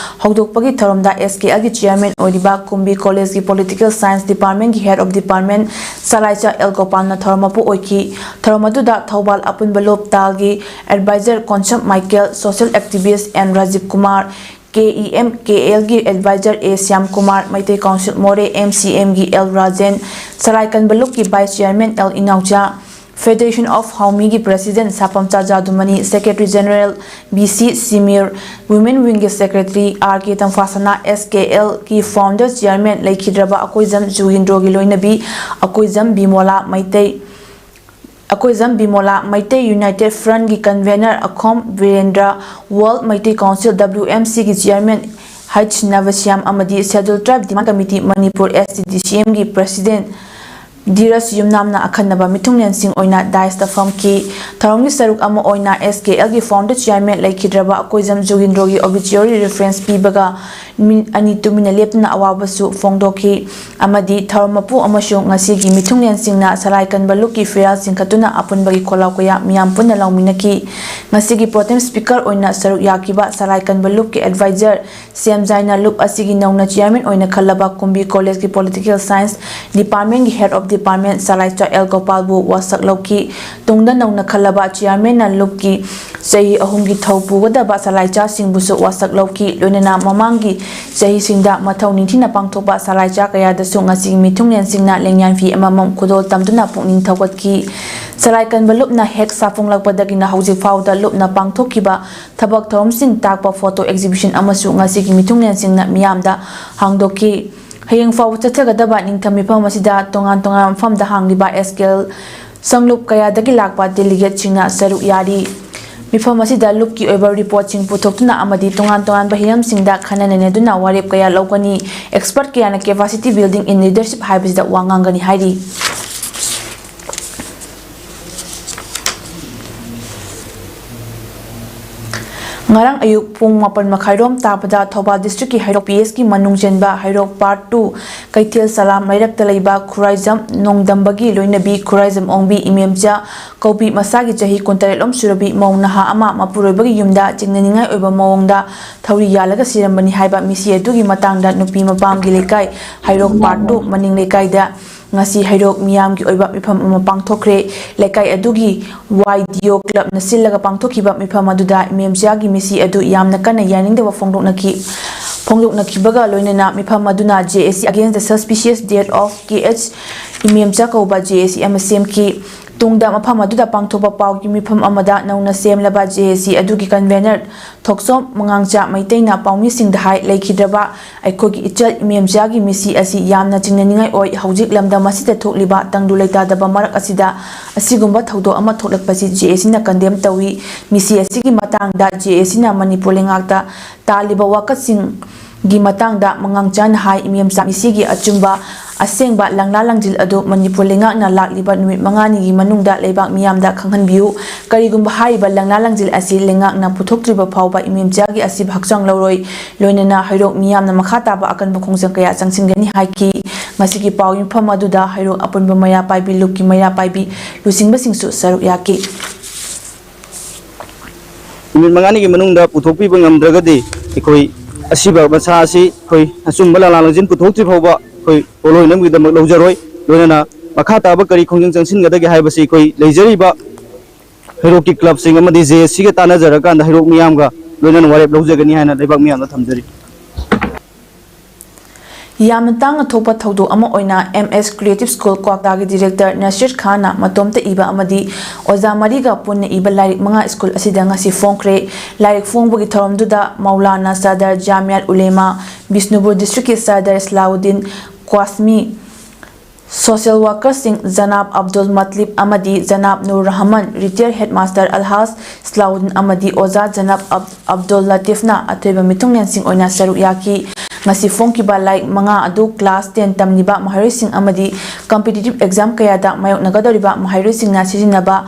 ꯍꯧꯗꯣꯛꯄꯒꯤ ꯊꯧꯔꯝꯗ ꯑꯦꯁ ꯀꯦ ꯑꯦꯜꯒꯤ ꯆꯤꯌꯔꯃꯦꯟ ꯑꯣꯏꯔꯤꯕ ꯀꯨꯝꯕꯤ ꯀꯣꯂꯦꯖꯀꯤ ꯄꯣꯂꯤꯇꯤꯀꯦꯜ ꯁꯥꯏꯟꯁ ꯗꯤꯄꯥꯔꯠꯃꯦꯟꯒꯤ ꯍꯦꯗ ꯑꯣꯐ ꯗꯤꯄꯥꯔꯠꯃꯦꯟ ꯆꯂꯥꯏꯆꯥ ꯑꯦꯜ ꯒꯣꯄꯥꯜꯅ ꯊꯧꯔꯝ ꯃꯄꯨ ꯑꯣꯏꯈꯤ꯫ ꯊꯧꯔꯝ ꯑꯗꯨꯗ ꯊꯧꯕꯥꯜ ꯑꯄꯨꯟꯕ ꯂꯨꯞ ꯇꯥꯜꯒꯤ adviser Konsam Michael, social activist N Rajib Kumar, K E M K ꯑꯦꯜꯒꯤ adviser A Shyam Kumar, Meitei council Moreh M C ꯑꯦꯝꯒꯤ ꯑꯦꯜ ꯔꯥꯖꯦꯟ, ꯆꯂꯥꯏ ꯀꯟꯕ ꯂꯨꯞꯀꯤ vice chairman L Inaocha, federation of ꯍꯥꯎꯃꯤꯒꯤ president Sapamcha Jadumani, secretary general B C Shimir, women ꯋꯤꯡꯒꯤ ꯁꯦꯀ꯭ꯔꯦꯇꯔꯤ ꯑꯥꯔ ꯀꯦ ꯇꯝꯐꯥꯁꯅꯥ, ꯑꯦꯁ ꯀꯦ ꯑꯦꯜꯒꯤ ꯐꯥꯎꯟꯗꯔ ꯆꯤꯌꯔꯃꯦꯟ ꯂꯩꯈꯤꯗ꯭ꯔꯕ ꯑꯀꯣꯏꯖꯝ ꯖꯨꯒꯤꯟꯗ꯭ꯔꯣꯒꯤ ꯂꯣꯏꯅꯕꯤ ꯑꯀꯣꯏꯖꯝ ꯕꯤꯃꯣꯂꯥ ꯃꯩꯇꯩ, ꯑꯀꯣꯏꯖꯝ ꯕꯤꯃꯣꯂꯥ, ꯃꯩꯇꯩ ꯌꯨꯅꯥꯏꯇꯦꯗ ꯐ꯭ꯔꯟꯠꯀꯤ convener Akhom Birendra, world Meitei council, W M ꯁꯤꯒꯤ ꯆꯤꯌꯔꯃꯦꯟ ꯍꯩꯆ ꯅꯕꯁ꯭ꯌꯥꯝ ꯑꯃꯗꯤ schedule tribe demand committee Manipur, S T D C ꯑꯦꯝꯒꯤ ꯄ꯭ꯔꯦꯁꯤꯗꯦꯟꯠ ꯙꯤꯔꯖ ꯌꯨꯝꯅꯥꯝꯅ ꯑꯈꯟꯅꯕ ꯃꯤꯊꯨꯡꯂꯦꯟꯁꯤꯡ ꯑꯣꯏꯅ dais ꯇ ꯐꯝꯈꯤ꯫ ꯊꯧꯔꯝꯒꯤ ꯁꯔꯨꯛ ꯑꯃ ꯑꯣꯏꯅ S K L ꯒꯤ founder chairman ꯂꯩꯈꯤꯗ꯭ꯔꯕ ꯑꯀꯣꯏꯖꯝ ꯖꯣꯒꯤꯟꯗ꯭ꯔꯣꯒꯤ obituary reference ꯄꯤꯕꯒ ꯃꯤꯅꯤꯠ ꯑꯅꯤ ꯇꯨꯃꯤꯟꯅ ꯂꯦꯞꯇꯨꯅ ꯑꯋꯥꯕꯁꯨ ꯐꯣꯡꯗꯣꯛꯈꯤ꯫ ꯑꯃꯗꯤ ꯊꯧꯔꯝ ꯃꯄꯨ ꯑꯃꯁꯨꯡ ꯉꯁꯤꯒꯤ ꯃꯤꯊꯨꯡꯂꯦꯟꯁꯤꯡꯅ ꯁꯂꯥꯏ ꯀꯟꯕ ꯂꯨꯞꯀꯤ ꯐꯤꯔꯥꯜ ꯆꯤꯡꯈꯠꯇꯨꯅ ꯑꯄꯨꯟꯕꯒꯤ ꯈꯣꯜꯂꯥꯎ ꯀꯌꯥ ꯃꯤꯌꯥꯝ ꯄꯨꯟꯅ ꯂꯥꯎꯃꯤꯟꯅꯈꯤ꯫ ꯉꯁꯤꯒꯤ pro tem speaker ꯑꯣꯏꯅ ꯁꯔꯨꯛ ꯌꯥꯈꯤꯕ ꯁꯂꯥꯏ ꯀꯟꯕ ꯂꯨꯞꯀꯤ advisor ꯁꯦꯝꯖꯥꯏꯅ ꯂꯨꯞ ꯑꯁꯤꯒꯤ ꯅꯧꯅ chairman ꯑꯣꯏꯅ ꯈꯜꯂꯕ ꯀꯨꯝꯕꯤ college ꯀꯤ political science department ꯒꯤ head of department ꯁꯂꯥꯏꯆꯥ ꯑꯦꯜ ꯒꯣꯄꯥꯜꯕꯨ ꯋꯥꯁꯛ ꯂꯧꯈꯤ꯫ ꯇꯨꯡꯗ ꯅꯧꯅ ꯈꯜꯂꯕ chairman ꯅ ꯂꯨꯞꯀꯤ ꯆꯍꯤ ꯑꯍꯨꯝꯒꯤ ꯊꯧ ꯄꯨꯒꯗꯕ ꯁꯂꯥꯏꯆꯥꯁꯤꯡꯕꯨꯁꯨ ꯋꯥꯁꯛ ꯂꯧꯈꯤ꯫ ꯂꯣꯏꯅꯅ ꯃꯃꯥꯡꯒꯤ ꯆꯍꯤꯁꯤꯡꯗ ꯃꯊꯧ ꯅꯤꯡꯊꯤꯅ ꯄꯥꯡꯊꯣꯛꯄ ꯁꯂꯥꯏꯆꯥ ꯀꯌꯥꯗꯁꯨ ꯉꯁꯤꯒꯤ ꯃꯤꯊꯨꯡꯂꯦꯟꯁꯤꯡꯅ ꯂꯦꯡꯌꯥꯟ ꯐꯤ ꯑꯃꯃꯝ ꯈꯨꯗꯣꯜ ꯇꯝꯗꯨꯅ ꯄꯨꯛꯅꯤꯡ ꯊꯧꯒꯠꯈꯤ꯫ ꯁꯂꯥꯏ ꯀꯟꯕ ꯂꯨꯞꯅ ꯍꯦꯛ ꯁꯥꯐꯣꯡꯂꯛꯄꯗꯒꯤꯅ ꯍꯧꯖꯤꯛ ꯐꯥꯎꯗ ꯂꯨꯞꯅ ꯄꯥꯡꯊꯣꯛꯈꯤꯕ ꯊꯕꯛ ꯊꯧꯔꯝꯁꯤꯡ ꯇꯥꯛꯄ photo exhibition ꯑꯃꯁꯨ ꯉꯁꯤꯒꯤ ꯃꯤꯊꯨꯡꯂꯦꯟꯁꯤꯡꯅ ꯃꯤꯌꯥꯝꯗ ꯍꯥꯡꯗꯣꯛꯈꯤ꯫ ꯍꯌꯦꯡ ꯐꯥꯎꯕ ꯆꯠꯊꯒꯗꯕ ꯅꯤꯡꯊꯝ ꯃꯤꯐꯝ ꯑꯁꯤꯗ ꯇꯣꯉꯥꯟ ꯇꯣꯉꯥꯟꯕ ꯃꯐꯝꯗ ꯍꯥꯡꯂꯤꯕ S K L ꯁꯪꯂꯨꯞ ꯀꯌꯥꯗꯒꯤ ꯂꯥꯛꯄ delegates ꯁꯤꯡꯅ ꯁꯔꯨꯛ ꯌꯥꯔꯤ꯫ ꯃꯤꯐꯝ ꯑꯁꯤꯗ ꯂꯨꯞꯀꯤ ꯑꯣꯏꯕ report ꯁꯤꯡ ꯄꯨꯊꯣꯛꯇꯨꯅ ꯑꯃꯗꯤ ꯇꯣꯉꯥꯟ ꯇꯣꯉꯥꯟꯕ ꯍꯤꯔꯝꯁꯤꯡꯗ ꯈꯟꯅ ꯅꯩꯅꯗꯨꯅ ꯋꯥꯔꯦꯞ ꯀꯌꯥ ꯂꯧꯒꯅꯤ꯫ Expert ꯀꯌꯥꯅ capacity building in leadership ꯍꯥꯏꯕꯁꯤꯗ ꯋꯥ ꯉꯥꯡꯒꯅꯤ ꯍꯥꯏꯔꯤ꯫ ꯉꯔꯥꯡ ꯑꯌꯨꯛ ꯄꯨꯡ ꯃꯥꯄꯟ ꯃꯈꯥꯏꯔꯣꯝ ꯇꯥꯕꯗ ꯊꯧꯕꯥꯜ district ꯀꯤ ꯍꯩꯔꯣꯛ P S ꯀꯤ ꯃꯅꯨꯡ ꯆꯟꯕ ꯍꯩꯔꯣꯛ part two ꯀꯩꯊꯦꯜ ꯁꯂꯥꯝ ꯂꯩꯔꯛꯇ ꯂꯩꯕ ꯈꯨꯔꯥꯏꯖꯝ ꯅꯣꯡꯗꯝꯕꯒꯤ ꯂꯣꯏꯅꯕꯤ ꯈꯨꯔꯥꯏꯖꯝ ꯑꯣꯡꯕꯤ ꯏꯃꯦꯝꯆꯥ ꯀꯧꯕꯤ ꯃꯁꯥꯒꯤ ꯆꯍꯤ ꯀꯨꯟꯇꯔꯦꯠꯂꯣꯝ ꯁꯨꯔꯕꯤ ꯃꯧ ꯅꯍꯥ ꯑꯃ ꯃꯄꯨꯔꯣꯏꯕꯒꯤ ꯌꯨꯝꯗ ꯆꯤꯡꯅꯅꯤꯡꯉꯥꯏ ꯑꯣꯏꯕ ꯃꯑꯣꯡꯗ ꯊꯧꯔꯤ ꯌꯥꯜꯂꯒ ꯁꯤꯔꯝꯕꯅꯤ ꯍꯥꯏꯕ ꯃꯤꯁꯤ ꯑꯗꯨꯒꯤ ꯃꯇꯥꯡꯗ ꯅꯨꯄꯤ ꯃꯄꯥꯝꯒꯤ ꯂꯩꯀꯥꯏ ꯍꯩꯔꯣꯛ part two ꯃꯅꯤꯡ ꯂꯩꯀꯥꯏꯗ ꯉꯁꯤ ꯍꯩꯔꯣꯛ ꯃꯤꯌꯥꯝꯒꯤ ꯑꯣꯏꯕ ꯃꯤꯐꯝ ꯑꯃ ꯄꯥꯡꯊꯣꯛꯈ꯭ꯔꯦ꯫ ꯂꯩꯀꯥꯏ ꯑꯗꯨꯒꯤ Y D O club ꯅ ꯁꯤꯜꯂꯒ ꯄꯥꯡꯊꯣꯛꯈꯤꯕ ꯃꯤꯐꯝ ꯑꯗꯨꯗ ꯏꯃꯦꯝꯆꯥꯒꯤ ꯃꯤꯁꯤ ꯑꯗꯨ ꯌꯥꯝꯅ ꯀꯟꯅ ꯌꯥꯅꯤꯡꯗꯕ ꯐꯣꯡꯗꯣꯛꯅꯈꯤ꯫ ꯐꯣꯡꯗꯣꯛꯅꯈꯤꯕꯒ ꯂꯣꯏꯅꯅ ꯃꯤꯐꯝ ꯑꯗꯨꯅ J A C against the suspicious death of K H ꯏꯃꯦꯝꯆꯥ ꯀꯧꯕ J A C ꯑꯃ ꯁꯦꯝꯈꯤ꯫ ꯇꯨꯡꯗ ꯃꯐꯝ ꯑꯗꯨꯗ ꯄꯥꯡꯊꯣꯛꯄ ꯄꯥꯎꯒꯤ ꯃꯤꯐꯝ ꯑꯃꯗ ꯅꯧꯅ ꯁꯦꯝꯂꯕ J A C ꯑꯗꯨꯒꯤ convener ꯊꯣꯛꯆꯣꯝ ꯃꯉꯥꯡꯆꯥ ꯃꯩꯇꯩꯅ ꯄꯥꯎꯃꯤꯁꯤꯡꯗ ꯍꯥꯏ, ꯂꯩꯈꯤꯗ꯭ꯔꯕ ꯑꯩꯈꯣꯏꯒꯤ ꯏꯆꯜ ꯏꯃꯦꯝꯆꯥꯒꯤ ꯃꯤꯁꯤ ꯑꯁꯤ ꯌꯥꯝꯅ ꯆꯤꯡꯅꯅꯤꯡꯉꯥꯏ ꯑꯣꯏ꯫ ꯍꯧꯖꯤꯛ ꯂꯝꯗꯝ ꯑꯁꯤꯗ ꯊꯣꯛꯂꯤꯕ ꯇꯪꯗꯨ ꯂꯩꯇꯥꯗꯕ ꯃꯔꯛ ꯑꯁꯤꯗ ꯑꯁꯤꯒꯨꯝꯕ ꯊꯧꯗꯣꯛ ꯑꯃ ꯊꯣꯛꯂꯛꯄꯁꯤ J A C ꯅ condemn ꯇꯧꯏ꯫ ꯃꯤꯁꯤ ꯑꯁꯤꯒꯤ ꯃꯇꯥꯡꯗ J A C ꯅ ꯃꯅꯤꯄꯨꯔ ꯂꯩꯉꯥꯛꯇ ꯇꯥꯜꯂꯤꯕ ꯋꯥꯀꯠꯁꯤꯡꯒꯤ ꯃꯇꯥꯡꯗ ꯃꯉꯥꯡꯆꯥꯅ ꯍꯥꯏ, ꯏꯃꯦꯝꯆꯥ ꯃꯤꯁꯤꯒꯤ ꯑꯆꯨꯝꯕ ꯑꯁꯦꯡꯕ ꯂꯪꯂꯥ ꯂꯪꯖꯤꯜ ꯑꯗꯨ ꯃꯅꯤꯄꯨꯔ ꯂꯩꯉꯥꯛꯅ ꯂꯥꯛꯂꯤꯕ ꯅꯨꯃꯤꯠ ꯃꯉꯥꯅꯤꯒꯤ ꯃꯅꯨꯡꯗ ꯂꯩꯕꯥꯛ ꯃꯤꯌꯥꯝꯗ ꯈꯪꯍꯟꯕꯤꯌꯨ꯫ ꯀꯔꯤꯒꯨꯝꯕ ꯍꯥꯏꯔꯤꯕ ꯂꯪꯂꯥ ꯂꯪꯖꯤꯜ ꯑꯁꯤ ꯂꯩꯉꯥꯛꯅ ꯄꯨꯊꯣꯛꯇ꯭ꯔꯤꯕ ꯐꯥꯎꯕ ꯏꯃꯦꯝꯆꯥꯒꯤ ꯑꯁꯤꯕ ꯍꯛꯆꯥꯡ ꯂꯧꯔꯣꯏ꯫ ꯂꯣꯏꯅꯅ ꯍꯩꯔꯣꯛ ꯃꯤꯌꯥꯝꯅ ꯃꯈꯥ ꯇꯥꯕ ꯑꯀꯟꯕ ꯈꯣꯡꯖꯪ ꯀꯌꯥ ꯆꯪꯁꯤꯟꯒꯅꯤ ꯍꯥꯏꯈꯤ꯫ ꯉꯁꯤꯒꯤ ꯄꯥꯎ ꯌꯨꯝꯐꯝ ꯑꯗꯨꯗ ꯍꯩꯔꯣꯛ ꯑꯄꯨꯟꯕ ꯃꯩꯔꯥ ꯄꯥꯏꯕꯤ ꯂꯨꯞꯀꯤ ꯃꯩꯔꯥ ꯄꯥꯏꯕꯤ ꯂꯨꯆꯤꯡꯕꯁꯤꯡꯁꯨ ꯁꯔꯨꯛ ꯌꯥꯈꯤ꯫ ꯅꯨꯃꯤꯠ ꯃꯉꯥꯅꯤꯒꯤ ꯃꯅꯨꯡꯗ ꯄꯨꯊꯣꯛꯄꯤꯕ ꯉꯝꯗ꯭ꯔꯒꯗꯤ ꯑꯩꯈꯣꯏ ꯑꯁꯤꯕ ꯃꯁꯥ ꯑꯁꯤ ꯑꯩꯈꯣꯏ ꯑꯆꯨꯝꯕ ꯂꯪꯂꯥ ꯂꯪꯖꯤꯟ ꯄꯨꯊꯣꯛꯇ꯭ꯔꯤ ꯐꯥꯎꯕ ꯑꯩꯈꯣꯏ ꯄꯣꯠꯂꯣꯏꯅꯕꯒꯤꯗꯃꯛ ꯂꯧꯖꯔꯣꯏ꯫ ꯂꯣꯏꯅꯅ ꯃꯈꯥ ꯇꯥꯕ ꯀꯔꯤ ꯈꯣꯡꯖꯪ ꯆꯪꯁꯤꯟꯒꯗꯒꯦ ꯍꯥꯏꯕꯁꯤ ꯑꯩꯈꯣꯏ ꯂꯩꯖꯔꯤꯕ ꯍꯩꯔꯣꯛꯀꯤ ꯀ꯭ꯂꯕꯁꯤꯡ ꯑꯃꯗꯤ ꯖꯦ ꯑꯦꯁ ꯁꯤꯒ ꯇꯥꯟꯅꯖꯔꯀꯥꯟꯗ ꯍꯩꯔꯣꯛ ꯃꯤꯌꯥꯝꯒ ꯂꯣꯏꯅꯅ ꯋꯥꯔꯦꯞ ꯂꯧꯖꯒꯅꯤ ꯍꯥꯏꯅ ꯂꯩꯕꯥꯛ ꯃꯤꯌꯥꯝꯗ ꯊꯝꯖꯔꯤ꯫ ꯌꯥꯝꯅ ꯇꯥꯡꯅ ꯊꯣꯛꯄ ꯊꯧꯗꯣꯛ ꯑꯃ ꯑꯣꯏꯅ ꯑꯦꯝ ꯑꯦꯁ ꯀ꯭ꯔꯤꯌꯦꯇꯤꯚ ꯁ꯭ꯀꯨꯜ ꯀ꯭ꯋꯥꯛꯇꯥꯒꯤ ꯗꯤꯔꯦꯛꯇꯔ ꯅꯁꯤꯔ ꯈꯥꯟꯅ ꯃꯇꯣꯝꯇ ꯏꯕ ꯑꯃꯗꯤ ꯑꯣꯖꯥ ꯃꯔꯤꯒ ꯄꯨꯟꯅ ꯏꯕ ꯂꯥꯏꯔꯤꯛ ꯃꯉꯥ ꯁ꯭ꯀꯨꯜ ꯑꯁꯤꯗ ꯉꯁꯤ ꯐꯣꯡꯈ꯭ꯔꯦ꯫ ꯂꯥꯏꯔꯤꯛ ꯐꯣꯡꯕꯒꯤ ꯊꯧꯔꯝꯗꯨꯗ ꯃꯧꯂꯥꯅꯥ ꯁꯗꯔ ꯖꯥꯃꯤꯌꯥꯠ ꯎꯂꯦꯃꯥ ꯕꯤꯁꯅꯨꯄꯨꯔ ꯗꯤꯁꯇ꯭ꯔꯤꯛꯀꯤ ꯁꯗꯔ ꯁꯂꯥꯎꯗꯤꯟ ꯀ꯭ꯋꯥꯁꯃꯤ, ꯁꯣꯁꯤꯌꯦꯜ ꯋꯥꯔꯀꯔꯁꯤꯡ ꯖꯅꯥꯕ ꯑꯕꯗꯨꯜ ꯃꯠꯂꯤꯕ ꯑꯃꯗꯤ ꯖꯅꯥꯕ ꯅꯨꯔ ꯔꯍꯃꯟ, ꯔꯤꯇꯥꯌꯔ ꯍꯦꯗꯃꯥꯁꯇꯔ ꯑꯜꯍꯥꯖ ꯁꯂꯥꯎꯗꯤꯟ ꯑꯃꯗꯤ ꯑꯣꯖꯥ ꯖꯅꯥꯕ ꯑꯕ-, ꯑꯕꯗꯨꯜ ꯂꯇꯤꯐꯅ ꯑꯊꯣꯏꯕ ꯃꯤꯊꯨꯡꯂꯦꯟꯁꯤꯡ ꯑꯣꯏꯅ ꯁꯔꯨꯛ ꯌꯥꯈꯤ꯫ ꯉꯁꯤ ꯐꯣꯡꯈꯤꯕ ꯂꯥꯏꯔꯤꯛ ꯃꯉꯥ ꯑꯗꯨ ꯀ꯭ꯂꯥꯁ ꯇꯦꯟ ꯇꯝꯂꯤꯕ ꯃꯍꯩꯔꯣꯏꯁꯤꯡ ꯑꯃꯗꯤ ꯀꯝꯄꯤꯇꯤꯇꯤꯚ ꯑꯦꯛꯖꯥꯝ ꯀꯌꯥꯗ ꯃꯥꯌꯣꯛꯅꯒꯗꯧꯔꯤꯕ ꯃꯍꯩꯔꯣꯏꯁꯤꯡꯅ ꯁꯤꯖꯤꯟꯅꯕ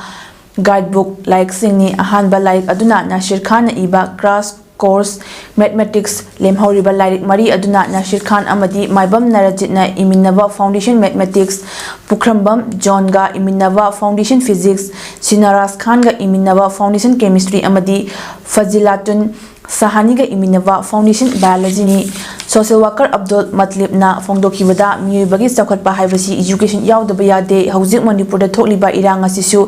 ꯒꯥꯏꯗꯕꯨꯛ ꯂꯥꯏꯔꯤꯛꯁꯤꯡꯅꯤ꯫ ꯑꯍꯥꯟꯕ ꯂꯥꯏꯔꯤꯛ ꯑꯗꯨꯅ ꯅꯁꯤꯔ ꯈꯥꯟꯅ ꯏꯕ ꯀ꯭ꯔꯥꯁ ꯀꯣꯔꯁ ꯃꯦꯊꯃꯦꯇꯤꯛꯁ, ꯂꯦꯝꯍꯧꯔꯤꯕ ꯂꯥꯏꯔꯤꯛ ꯃꯔꯤ ꯑꯗꯨꯅ ꯅꯁꯤꯔ ꯈꯥꯟ ꯑꯃꯗꯤ ꯃꯥꯏꯕꯝ ꯅꯔꯖꯤꯠꯅ ꯏꯃꯤꯟꯅꯕ ꯐꯥꯎꯟꯗꯦꯁꯟ ꯃꯦꯊꯃꯦꯇꯤꯛꯁ, ꯄꯨꯈ꯭ꯔꯝꯕꯝ ꯖꯣꯟꯒ ꯏꯃꯤꯟꯅꯕ ꯐꯥꯎꯟꯗꯦꯁꯟ ꯐꯤꯖꯤꯛꯁ, ꯁꯤꯅꯥꯔꯥꯖ ꯈꯥꯟꯒ ꯏꯃꯤꯟꯅꯕ ꯐꯥꯎꯟꯗꯦꯁꯟ ꯀꯦꯃꯤꯁꯇ꯭ꯔꯤ ꯑꯃꯗꯤ ꯐꯖꯤꯂꯥꯇꯨꯟ ꯁꯍꯥꯅꯤꯒ ꯏꯃꯤꯟꯅꯕ ꯐꯥꯎꯟꯗꯦꯁꯟ ꯕꯥꯏꯑꯣꯂꯣꯖꯤꯅꯤ꯫ ꯁꯣꯁꯤꯌꯦꯜ ꯋꯥꯔꯀꯔ ꯑꯕꯗꯨꯜ ꯃꯠꯂꯤꯕꯅ ꯐꯣꯡꯗꯣꯛꯈꯤꯕꯗ ꯃꯤꯑꯣꯏꯕꯒꯤ ꯆꯥꯎꯈꯠꯄ ꯍꯥꯏꯕꯁꯤ ꯏꯖꯨꯀꯦꯁꯟ ꯌꯥꯎꯗꯕ ꯌꯥꯗꯦ꯫ ꯍꯧꯖꯤꯛ ꯃꯅꯤꯄꯨꯔꯗ ꯊꯣꯛꯂꯤꯕ ꯏꯔꯥꯡ ꯑꯁꯤꯁꯨ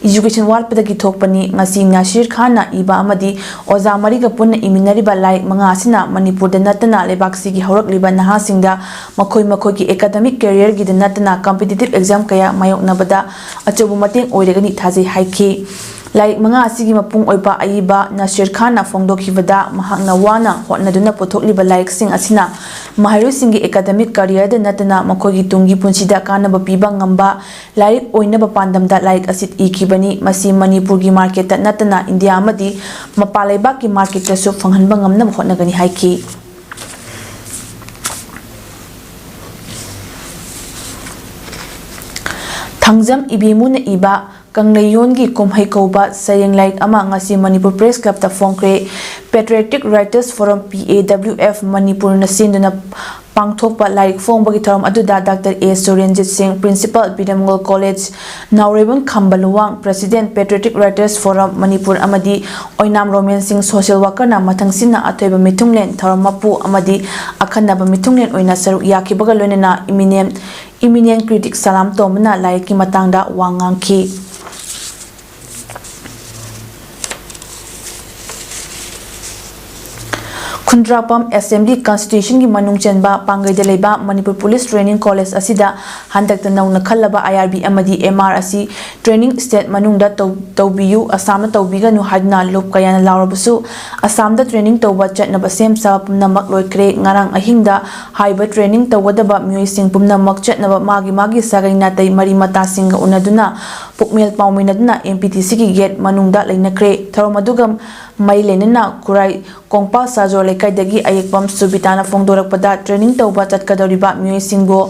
ꯏꯖꯨꯀꯦꯁꯟ ꯋꯥꯠꯄꯗꯒꯤ ꯊꯣꯛꯄꯅꯤ꯫ ꯉꯁꯤ ꯅꯁꯤꯔ ꯈꯥꯟꯅ ꯏꯕ ꯑꯃꯗꯤ ꯑꯣꯖꯥ ꯃꯔꯤꯒ ꯄꯨꯟꯅ ꯏꯃꯤꯟꯅꯔꯤꯕ ꯂꯥꯏꯔꯤꯛ ꯃꯉꯥ ꯑꯁꯤꯅ ꯃꯅꯤꯄꯨꯔꯗ ꯅꯠꯇꯅ ꯂꯩꯕꯥꯛꯁꯤꯒꯤ ꯍꯧꯔꯛꯂꯤꯕ ꯅꯍꯥꯁꯤꯡꯗ ꯃꯈꯣꯏ ꯃꯈꯣꯏꯒꯤ ꯑꯦꯀꯥꯗꯃꯤꯛ ꯀꯦꯔꯤꯌꯔꯒꯤꯗ ꯅꯠꯇꯅ ꯀꯝꯄꯤꯇꯤꯇꯤꯚ ꯑꯦꯛꯖꯥꯝ ꯀꯌꯥ ꯃꯥꯌꯣꯛꯅꯕꯗ ꯑꯆꯧꯕ ꯃꯇꯦꯡ ꯑꯣꯏꯔꯒꯅꯤ ꯊꯥꯖꯩ ꯍꯥꯏꯈꯤ꯫ ꯂꯥꯏꯔꯤꯛ ꯃꯉꯥ ꯑꯁꯤꯒꯤ ꯃꯄꯨꯡ ꯑꯣꯏꯕ ꯑꯏꯕ ꯅꯁꯤꯔ ꯈꯥꯟꯅ ꯐꯣꯡꯗꯣꯛꯈꯤꯕꯗ ꯃꯍꯥꯛꯅ ꯋꯥꯅ ꯍꯣꯠꯅꯗꯨꯅ ꯄꯨꯊꯣꯛꯂꯤꯕ ꯂꯥꯏꯔꯤꯛꯁꯤꯡ ꯑꯁꯤꯅ ꯃꯍꯩꯔꯣꯏꯁꯤꯡꯒꯤ ꯑꯦꯀꯥꯗꯃꯤꯛ ꯀꯦꯔꯤꯌꯔꯗ ꯅꯠꯇꯅ ꯃꯈꯣꯏꯒꯤ ꯇꯨꯡꯒꯤ ꯄꯨꯟꯁꯤꯗ ꯀꯥꯟꯅꯕ ꯄꯤꯕ ꯉꯝꯕ ꯂꯥꯏꯔꯤꯛ ꯑꯣꯏꯅꯕ ꯄꯥꯟꯗꯝꯗ ꯂꯥꯏꯔꯤꯛ ꯑꯁꯤ ꯏꯈꯤꯕꯅꯤ꯫ ꯃꯁꯤ ꯃꯅꯤꯄꯨꯔꯒꯤ ꯃꯥꯔꯀꯦꯠꯇ ꯅꯠꯇꯅ ꯏꯟꯗꯤꯌꯥ ꯑꯃꯗꯤ ꯃꯄꯥꯟ ꯂꯩꯕꯥꯛꯀꯤ ꯃꯥꯔꯀꯦꯠꯇꯁꯨ ꯐꯪꯍꯟꯕ ꯉꯝꯅꯕ ꯍꯣꯠꯅꯒꯅꯤ ꯍꯥꯏꯈꯤ꯫ ꯊꯥꯡꯖꯝ ꯏꯕꯦꯃꯨꯅ ꯏꯕ ꯀꯪꯂꯩꯌꯣꯟꯒꯤ ꯀꯨꯝꯍꯩ ꯀꯧꯕ ꯁꯩꯔꯦꯡ ꯂꯥꯏꯔꯤꯛ ꯑꯃ ꯉꯁꯤ ꯃꯅꯤꯄꯨꯔ ꯄ꯭ꯔꯦꯁ ꯀ꯭ꯂꯕꯇ ꯐꯣꯡꯈ꯭ꯔꯦ꯫ Patriotic Writers Forum, P A W F, ꯃꯅꯤꯄꯨꯔꯅ ꯁꯤꯟꯗꯨꯅ ꯄꯥꯡꯊꯣꯛꯄ ꯂꯥꯏꯔꯤꯛ ꯐꯣꯡꯕꯒꯤ ꯊꯧꯔꯝ ꯑꯗꯨꯗ ꯗꯥꯛꯇꯔ ꯑꯦ Surenjit Singh, Principal, Biramgol college, Naorembam Khamba Luwang, President, Patriotic Writers Forum Manipur ꯑꯃꯗꯤ ꯑꯣꯏꯅꯥꯝ ꯔꯣꯃꯦꯟ ꯁꯤꯡ, social workerꯅ ꯃꯊꯪꯁꯤꯠꯅ ꯑꯊꯣꯏꯕ ꯃꯤꯊꯨꯡꯂꯦꯟ, ꯊꯧꯔꯝ ꯃꯄꯨ ꯑꯃꯗꯤ ꯑꯈꯟꯅꯕ ꯃꯤꯊꯨꯡꯂꯦꯟ ꯑꯣꯏꯅ ꯁꯔꯨꯛ ꯌꯥꯈꯤꯕꯒ ꯂꯣꯏꯅꯅ eminent, eminent critic ꯁꯂꯥꯝ ꯇꯣꯝꯕꯅ ꯂꯥꯏꯔꯤꯛꯀꯤ ꯃꯇꯥꯡꯗ ꯋꯥ ꯉꯥꯡꯈꯤ꯫ ꯈꯨꯟꯗ꯭ꯔꯥꯛꯄꯝ Assembly Constituencyꯒꯤ ꯃꯅꯨꯡ ꯆꯟꯕ ꯄꯥꯡꯒꯩꯗ ꯂꯩꯕ ꯃꯅꯤꯄꯨꯔ Police Training College ꯑꯁꯤꯗ ꯍꯟꯗꯛꯇ ꯅꯧꯅ ꯈꯜꯂꯕ I R B ꯑꯃꯗꯤ M R ꯑꯁꯤ training state ꯃꯅꯨꯡꯗ ꯇꯧ-, ꯇꯧꯕꯤꯌꯨ, ꯑꯁꯥꯝꯅ ꯇꯧꯕꯤꯒꯅꯨ ꯍꯥꯏꯗꯨꯅ ꯂꯨꯞ ꯀꯌꯥꯅ ꯂꯥꯎꯔꯕꯁꯨ, ꯑꯁꯥꯝꯗ training ꯇꯧꯕ ꯆꯠꯅꯕ ꯁꯦꯝ ꯁꯥꯕ ꯄꯨꯝꯅꯃꯛ ꯂꯣꯏꯈ꯭ꯔꯦ꯫ ꯉꯔꯥꯡ ꯑꯍꯤꯡꯗ ꯍꯥꯏꯔꯤꯕ training ꯇꯧꯒꯗꯕ ꯃꯤꯑꯣꯏꯁꯤꯡ ꯄꯨꯝꯅꯃꯛ ꯆꯠꯅꯕ ꯃꯥꯒꯤ ꯃꯥꯒꯤ ꯁꯥꯒꯩ ꯅꯥꯇꯩ ꯃꯔꯤ ꯃꯇꯥꯁꯤꯡꯒ ꯎꯅꯗꯨꯅ ꯄꯨꯛꯃꯦꯜ ꯄꯥꯎꯃꯤꯟꯅꯗꯨꯅ M P T Cꯒꯤ gate ꯃꯅꯨꯡꯗ ꯂꯩꯅꯈ꯭ꯔꯦ꯫ ꯊꯧꯔꯝ ꯑꯗꯨꯒ ꯃꯔꯤ ꯂꯩꯅꯅ ꯈꯨꯔꯥꯏ ꯀꯣꯡꯄꯥꯜ ꯁꯥꯖꯣꯔ ꯂꯩꯀꯥꯏꯗꯒꯤ ꯑꯌꯦꯛꯄꯝ ꯁꯨꯕꯤꯇꯥꯅ ꯐꯣꯡꯗꯣꯔꯛꯄꯗ, training ꯇꯧꯕ ꯆꯠꯀꯗꯧꯔꯤꯕ ꯃꯤꯑꯣꯏꯁꯤꯡꯕꯨ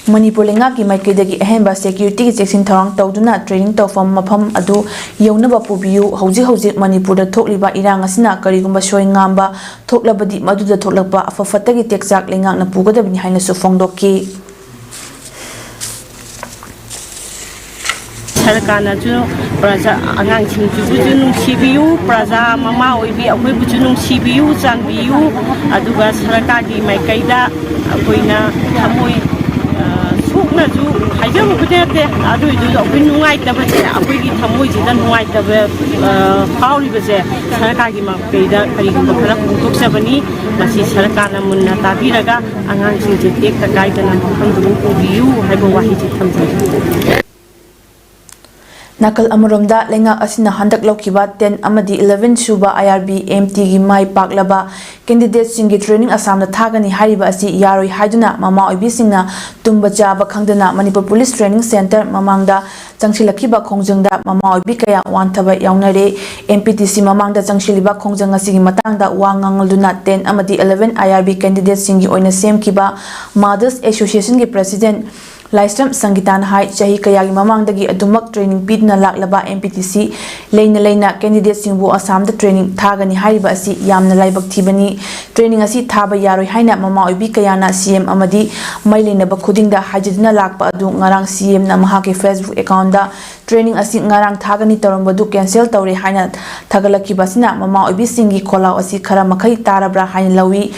ꯃꯅꯤꯄꯨꯔ ꯂꯩꯉꯥꯛꯀꯤ ꯃꯥꯏꯀꯩꯗꯒꯤ ꯑꯍꯦꯟꯕ securityꯒꯤ ꯆꯦꯛꯁꯤꯟ ꯊꯧꯔꯥꯡ ꯇꯧꯗꯨꯅ training ꯇꯧꯐꯝ ꯃꯐꯝ ꯑꯗꯨ ꯌꯧꯅꯕ ꯄꯨꯕꯤꯌꯨ꯫ ꯍꯧꯖꯤꯛ ꯍꯧꯖꯤꯛ ꯃꯅꯤꯄꯨꯔꯗ ꯊꯣꯛꯂꯤꯕ ꯏꯔꯥꯡ ꯑꯁꯤꯅ ꯀꯔꯤꯒꯨꯝꯕ ꯁꯣꯏ ꯉꯥꯝꯕ ꯊꯣꯛꯂꯕꯗꯤ ꯃꯗꯨꯗ ꯊꯣꯛꯂꯛꯄ ꯑꯐ ꯐꯠꯇꯒꯤ ꯇꯦꯛꯆꯥꯛ ꯂꯩꯉꯥꯛꯅ ꯄꯨꯒꯗꯕꯅꯤ ꯍꯥꯏꯅꯁꯨ ꯐꯣꯡꯗꯣꯛꯈꯤ꯫ ꯁꯔꯀꯥꯔꯅꯁꯨ ꯄ꯭ꯔꯖꯥ, ꯑꯉꯥꯡꯁꯤꯡꯁꯤꯕꯨꯁꯨ ꯅꯨꯡꯁꯤꯕꯤꯌꯨ, ꯄ꯭ꯔꯖꯥ ꯃꯃꯥ ꯑꯣꯏꯕꯤ ꯑꯩꯈꯣꯏꯕꯨꯁꯨ ꯅꯨꯡꯁꯤꯕꯤꯌꯨ, ꯆꯥꯟꯕꯤꯌꯨ꯫ ꯑꯗꯨꯒ ꯁꯔꯀꯥꯔꯒꯤ ꯃꯥꯏꯀꯩꯗ ꯑꯩꯈꯣꯏꯅ ꯊꯃꯣꯏ, ꯑ, ꯁꯣꯛꯅꯁꯨ ꯍꯥꯏꯖꯕꯕꯨꯗꯤ ꯅꯠꯇꯦ, ꯑꯗꯨ ꯑꯣꯏꯔꯁꯨ ꯑꯩꯈꯣꯏ ꯅꯨꯡꯉꯥꯏꯇꯕꯁꯦ, ꯑꯩꯈꯣꯏꯒꯤ ꯊꯃꯣꯏꯁꯤꯗ ꯅꯨꯡꯉꯥꯏꯇꯕ, ꯑ, ꯐꯥꯎꯔꯤꯕꯁꯦ ꯁꯔꯀꯥꯔꯒꯤ ꯃꯥꯏꯀꯩꯗ ꯀꯔꯤꯒꯨꯝꯕ ꯈꯔ ꯐꯣꯡꯗꯣꯛꯆꯕꯅꯤ꯫ ꯃꯁꯤ ꯁꯔꯀꯥꯔꯅ ꯃꯨꯟꯅ ꯇꯥꯕꯤꯔꯒ ꯑꯉꯥꯡꯁꯤꯡꯁꯦ ꯇꯦꯛꯇ ꯀꯥꯏꯗꯅ ꯃꯐꯝꯗꯨꯕꯨ ꯄꯨꯕꯤꯌꯨ ꯍꯥꯏꯕ ꯋꯥꯍꯩꯁꯤ ꯊꯝꯖꯒꯦ꯫ ꯅꯥꯀꯜ ꯑꯃꯔꯣꯝꯗ, ꯂꯩꯉꯥꯛ ꯑꯁꯤꯅ ꯍꯟꯗꯛ ꯂꯧꯈꯤꯕ ten ꯑꯃꯗꯤ eleven ꯁꯨꯕ I R B M Tꯒꯤ ꯃꯥꯏ ꯄꯥꯛꯂꯕ candidateꯁꯤꯡꯒꯤ training ꯑꯁꯥꯝꯗ ꯊꯥꯒꯅꯤ ꯍꯥꯏꯔꯤꯕ ꯑꯁꯤ ꯌꯥꯔꯣꯏ ꯍꯥꯏꯗꯨꯅ ꯃꯃꯥ ꯑꯣꯏꯕꯤꯁꯤꯡꯅ ꯇꯨꯝꯕ ꯆꯥꯕ ꯈꯪꯗꯅ ꯃꯅꯤꯄꯨꯔ Police Training Centre ꯃꯃꯥꯡꯗ ꯆꯪꯁꯤꯜꯂꯛꯈꯤꯕ ꯈꯣꯡꯖꯪꯗ ꯃꯃꯥ ꯑꯣꯏꯕꯤ ꯀꯌꯥ ꯋꯥꯟꯊꯕ ꯌꯥꯎꯅꯔꯦ꯫ M P T C ꯃꯃꯥꯡꯗ ꯆꯪꯁꯤꯜꯂꯤꯕ ꯈꯣꯡꯖꯪ ꯑꯁꯤꯒꯤ ꯃꯇꯥꯡꯗ ꯋꯥ ꯉꯥꯡꯂꯗꯨꯅ ten ꯑꯃꯗꯤ eleven I R B candidateꯁꯤꯡꯒꯤ ꯑꯣꯏꯅ ꯁꯦꯝꯈꯤꯕ Mothers Associationꯒꯤ President ꯂꯥꯏꯁ꯭ꯔꯝ ꯁꯪꯒꯤꯇꯥꯅ ꯍꯥꯏ, ꯆꯍꯤ ꯀꯌꯥꯒꯤ ꯃꯃꯥꯡꯗꯒꯤ ꯑꯗꯨꯃꯛ training ꯄꯤꯗꯨꯅ ꯂꯥꯛꯂꯕ M P T C ꯂꯩꯅ ꯂꯩꯅ candidateꯁꯤꯡꯕꯨ ꯑꯁꯥꯝꯗ training ꯊꯥꯒꯅꯤ ꯍꯥꯏꯔꯤꯕ ꯑꯁꯤ ꯌꯥꯝꯅ ꯂꯥꯏꯕꯛ ꯊꯤꯕꯅꯤ꯫ Training ꯑꯁꯤ ꯊꯥꯕ ꯌꯥꯔꯣꯏ ꯍꯥꯏꯅ ꯃꯃꯥ ꯑꯣꯏꯕꯤ ꯀꯌꯥꯅ C M ꯑꯃꯗꯤ ꯃꯔꯤ ꯂꯩꯅꯕ ꯈꯨꯗꯤꯡꯗ ꯍꯥꯏꯖꯗꯨꯅ ꯂꯥꯛꯄ ꯑꯗꯨ ꯉꯔꯥꯡ C Mꯅ ꯃꯍꯥꯛꯀꯤ Facebook accountꯇ training ꯑꯁꯤ ꯉꯔꯥꯡ ꯊꯥꯒꯅꯤ ꯇꯧꯔꯝꯕꯗꯨ cancel ꯇꯧꯔꯦ ꯍꯥꯏꯅ ꯊꯥꯒꯠꯂꯛꯈꯤꯕ ꯑꯁꯤꯅ ꯃꯃꯥ ꯑꯣꯏꯕꯤꯁꯤꯡꯒꯤ ꯈꯣꯜꯂꯥꯎ ꯑꯁꯤ ꯈꯔ ꯃꯈꯩ ꯇꯥꯔꯕ꯭ꯔꯥ ꯍꯥꯏꯅ ꯂꯧꯏ꯫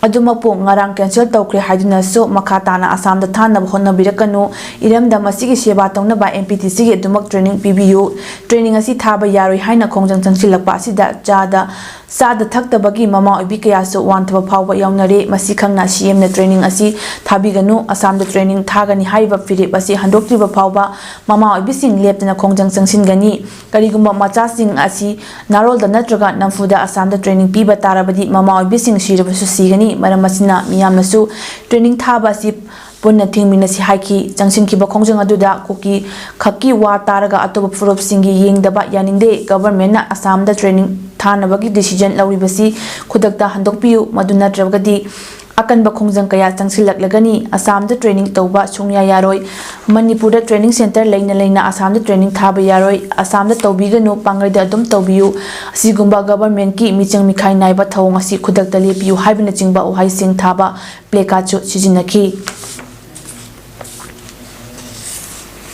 ꯑꯗꯨꯃꯛꯄꯨ ꯉꯔꯥꯡ cancel ꯇꯧꯈ꯭ꯔꯦ ꯍꯥꯏꯗꯨꯅꯁꯨ ꯃꯈꯥ ꯇꯥꯅ ꯑꯁꯥꯝꯗ ꯊꯥꯅꯕ ꯍꯣꯠꯅꯕꯤꯔꯛꯀꯅꯨ꯫ ꯏꯔꯝꯗꯝ ꯑꯁꯤꯒꯤ ꯁꯦꯕꯥ ꯇꯧꯅꯕ M P T Cꯒꯤ ꯑꯗꯨꯃꯛ training ꯄꯤꯕꯤꯌꯨ꯫ Training ꯑꯁꯤ ꯊꯥꯕ ꯌꯥꯔꯣꯏ ꯍꯥꯏꯅ ꯈꯣꯡꯖꯪ ꯆꯪꯁꯤꯜꯂꯛꯄ ꯑꯁꯤꯗ ꯆꯥꯗ ꯆꯥꯗ ꯊꯛꯇꯕꯒꯤ ꯃꯃꯥ ꯑꯣꯏꯕꯤ ꯀꯌꯥꯁꯨ ꯋꯥꯟꯊꯕ ꯐꯥꯎꯕ ꯌꯥꯎꯅꯔꯦ꯫ ꯃꯁꯤ ꯈꯪꯅ C Mꯅ training ꯑꯁꯤ ꯊꯥꯕꯤꯒꯅꯨ, ꯑꯁꯥꯝꯗ training ꯊꯥꯒꯅꯤ ꯍꯥꯏꯔꯤꯕ ꯐꯤꯔꯦꯞ ꯑꯁꯤ ꯍꯟꯗꯣꯛꯇ꯭ꯔꯤꯕ ꯐꯥꯎꯕ ꯃꯃꯥ ꯑꯣꯏꯕꯤꯁꯤꯡ ꯂꯦꯞꯇꯅ ꯈꯣꯡꯖꯪ ꯆꯪꯁꯤꯟꯒꯅꯤ꯫ ꯀꯔꯤꯒꯨꯝꯕ ꯃꯆꯥꯁꯤꯡ ꯑꯁꯤ ꯅꯥꯔꯣꯜꯗ ꯅꯠꯇ꯭ꯔꯒ ꯅꯝꯐꯨꯗ ꯑꯁꯥꯝꯗ training ꯄꯤꯕ ꯇꯥꯔꯕꯗꯤ ꯃꯃꯥ ꯑꯣꯏꯕꯤꯁꯤꯡ ꯁꯤꯔꯕꯁꯨ ꯁꯤꯒꯅꯤ꯫ ꯃꯔꯝ ꯑꯁꯤꯅ ꯃꯤꯌꯥꯝꯅꯁꯨ training ꯊꯥꯕ ꯑꯁꯤ ꯄꯨꯟꯅ ꯊꯤꯡꯃꯤꯟꯅꯁꯤ ꯍꯥꯏꯈꯤ꯫ ꯆꯪꯁꯤꯟꯈꯤꯕ ꯈꯣꯡꯖꯪ ꯑꯗꯨꯗ ꯀꯨꯀꯤ ꯈꯛꯀꯤ ꯋꯥ ꯇꯥꯔꯒ ꯑꯇꯣꯞꯄ ꯐꯨꯔꯨꯞꯁꯤꯡꯒꯤ ꯌꯦꯡꯗꯕ ꯌꯥꯅꯤꯡꯗꯦ꯫ Governmentꯅ ꯑꯁꯥꯝꯗ training ꯊꯥꯅꯕꯒꯤ decision ꯂꯧꯔꯤꯕꯁꯤ ꯈꯨꯗꯛꯇ ꯍꯟꯗꯣꯛꯄꯤꯌꯨ, ꯃꯗꯨ ꯅꯠꯇ꯭ꯔꯒꯗꯤ ꯑꯀꯟꯕ ꯈꯣꯡꯖꯪ ꯀꯌꯥ ꯆꯪꯁꯤꯜꯂꯛꯂꯒꯅꯤ꯫ ꯑꯁꯥꯝꯗ training ꯇꯧꯕ ꯁꯨꯡꯌꯥ ꯌꯥꯔꯣꯏ꯫ ꯃꯅꯤꯄꯨꯔꯗ training centre ꯂꯩꯅ ꯂꯩꯅ ꯑꯁꯥꯝꯗ training ꯊꯥꯕ ꯌꯥꯔꯣꯏ꯫ ꯑꯁꯥꯝꯗ ꯇꯧꯕꯤꯒꯅꯨ, ꯄꯥꯡꯒꯩꯗ ꯑꯗꯨꯝ ꯇꯧꯕꯤꯌꯨ꯫ ꯑꯁꯤꯒꯨꯝꯕ governmentꯀꯤ ꯃꯤꯆꯪ ꯃꯤꯈꯥꯏ ꯅꯥꯏꯕ ꯊꯧꯑꯣꯡ ꯑꯁꯤ ꯈꯨꯗꯛꯇ ꯂꯦꯞꯄꯤꯌꯨ ꯍꯥꯏꯕꯅꯆꯤꯡꯕ ꯋꯥꯍꯩꯁꯤꯡ ꯊꯥꯕ placardꯁꯨ ꯁꯤꯖꯤꯟꯅꯈꯤ꯫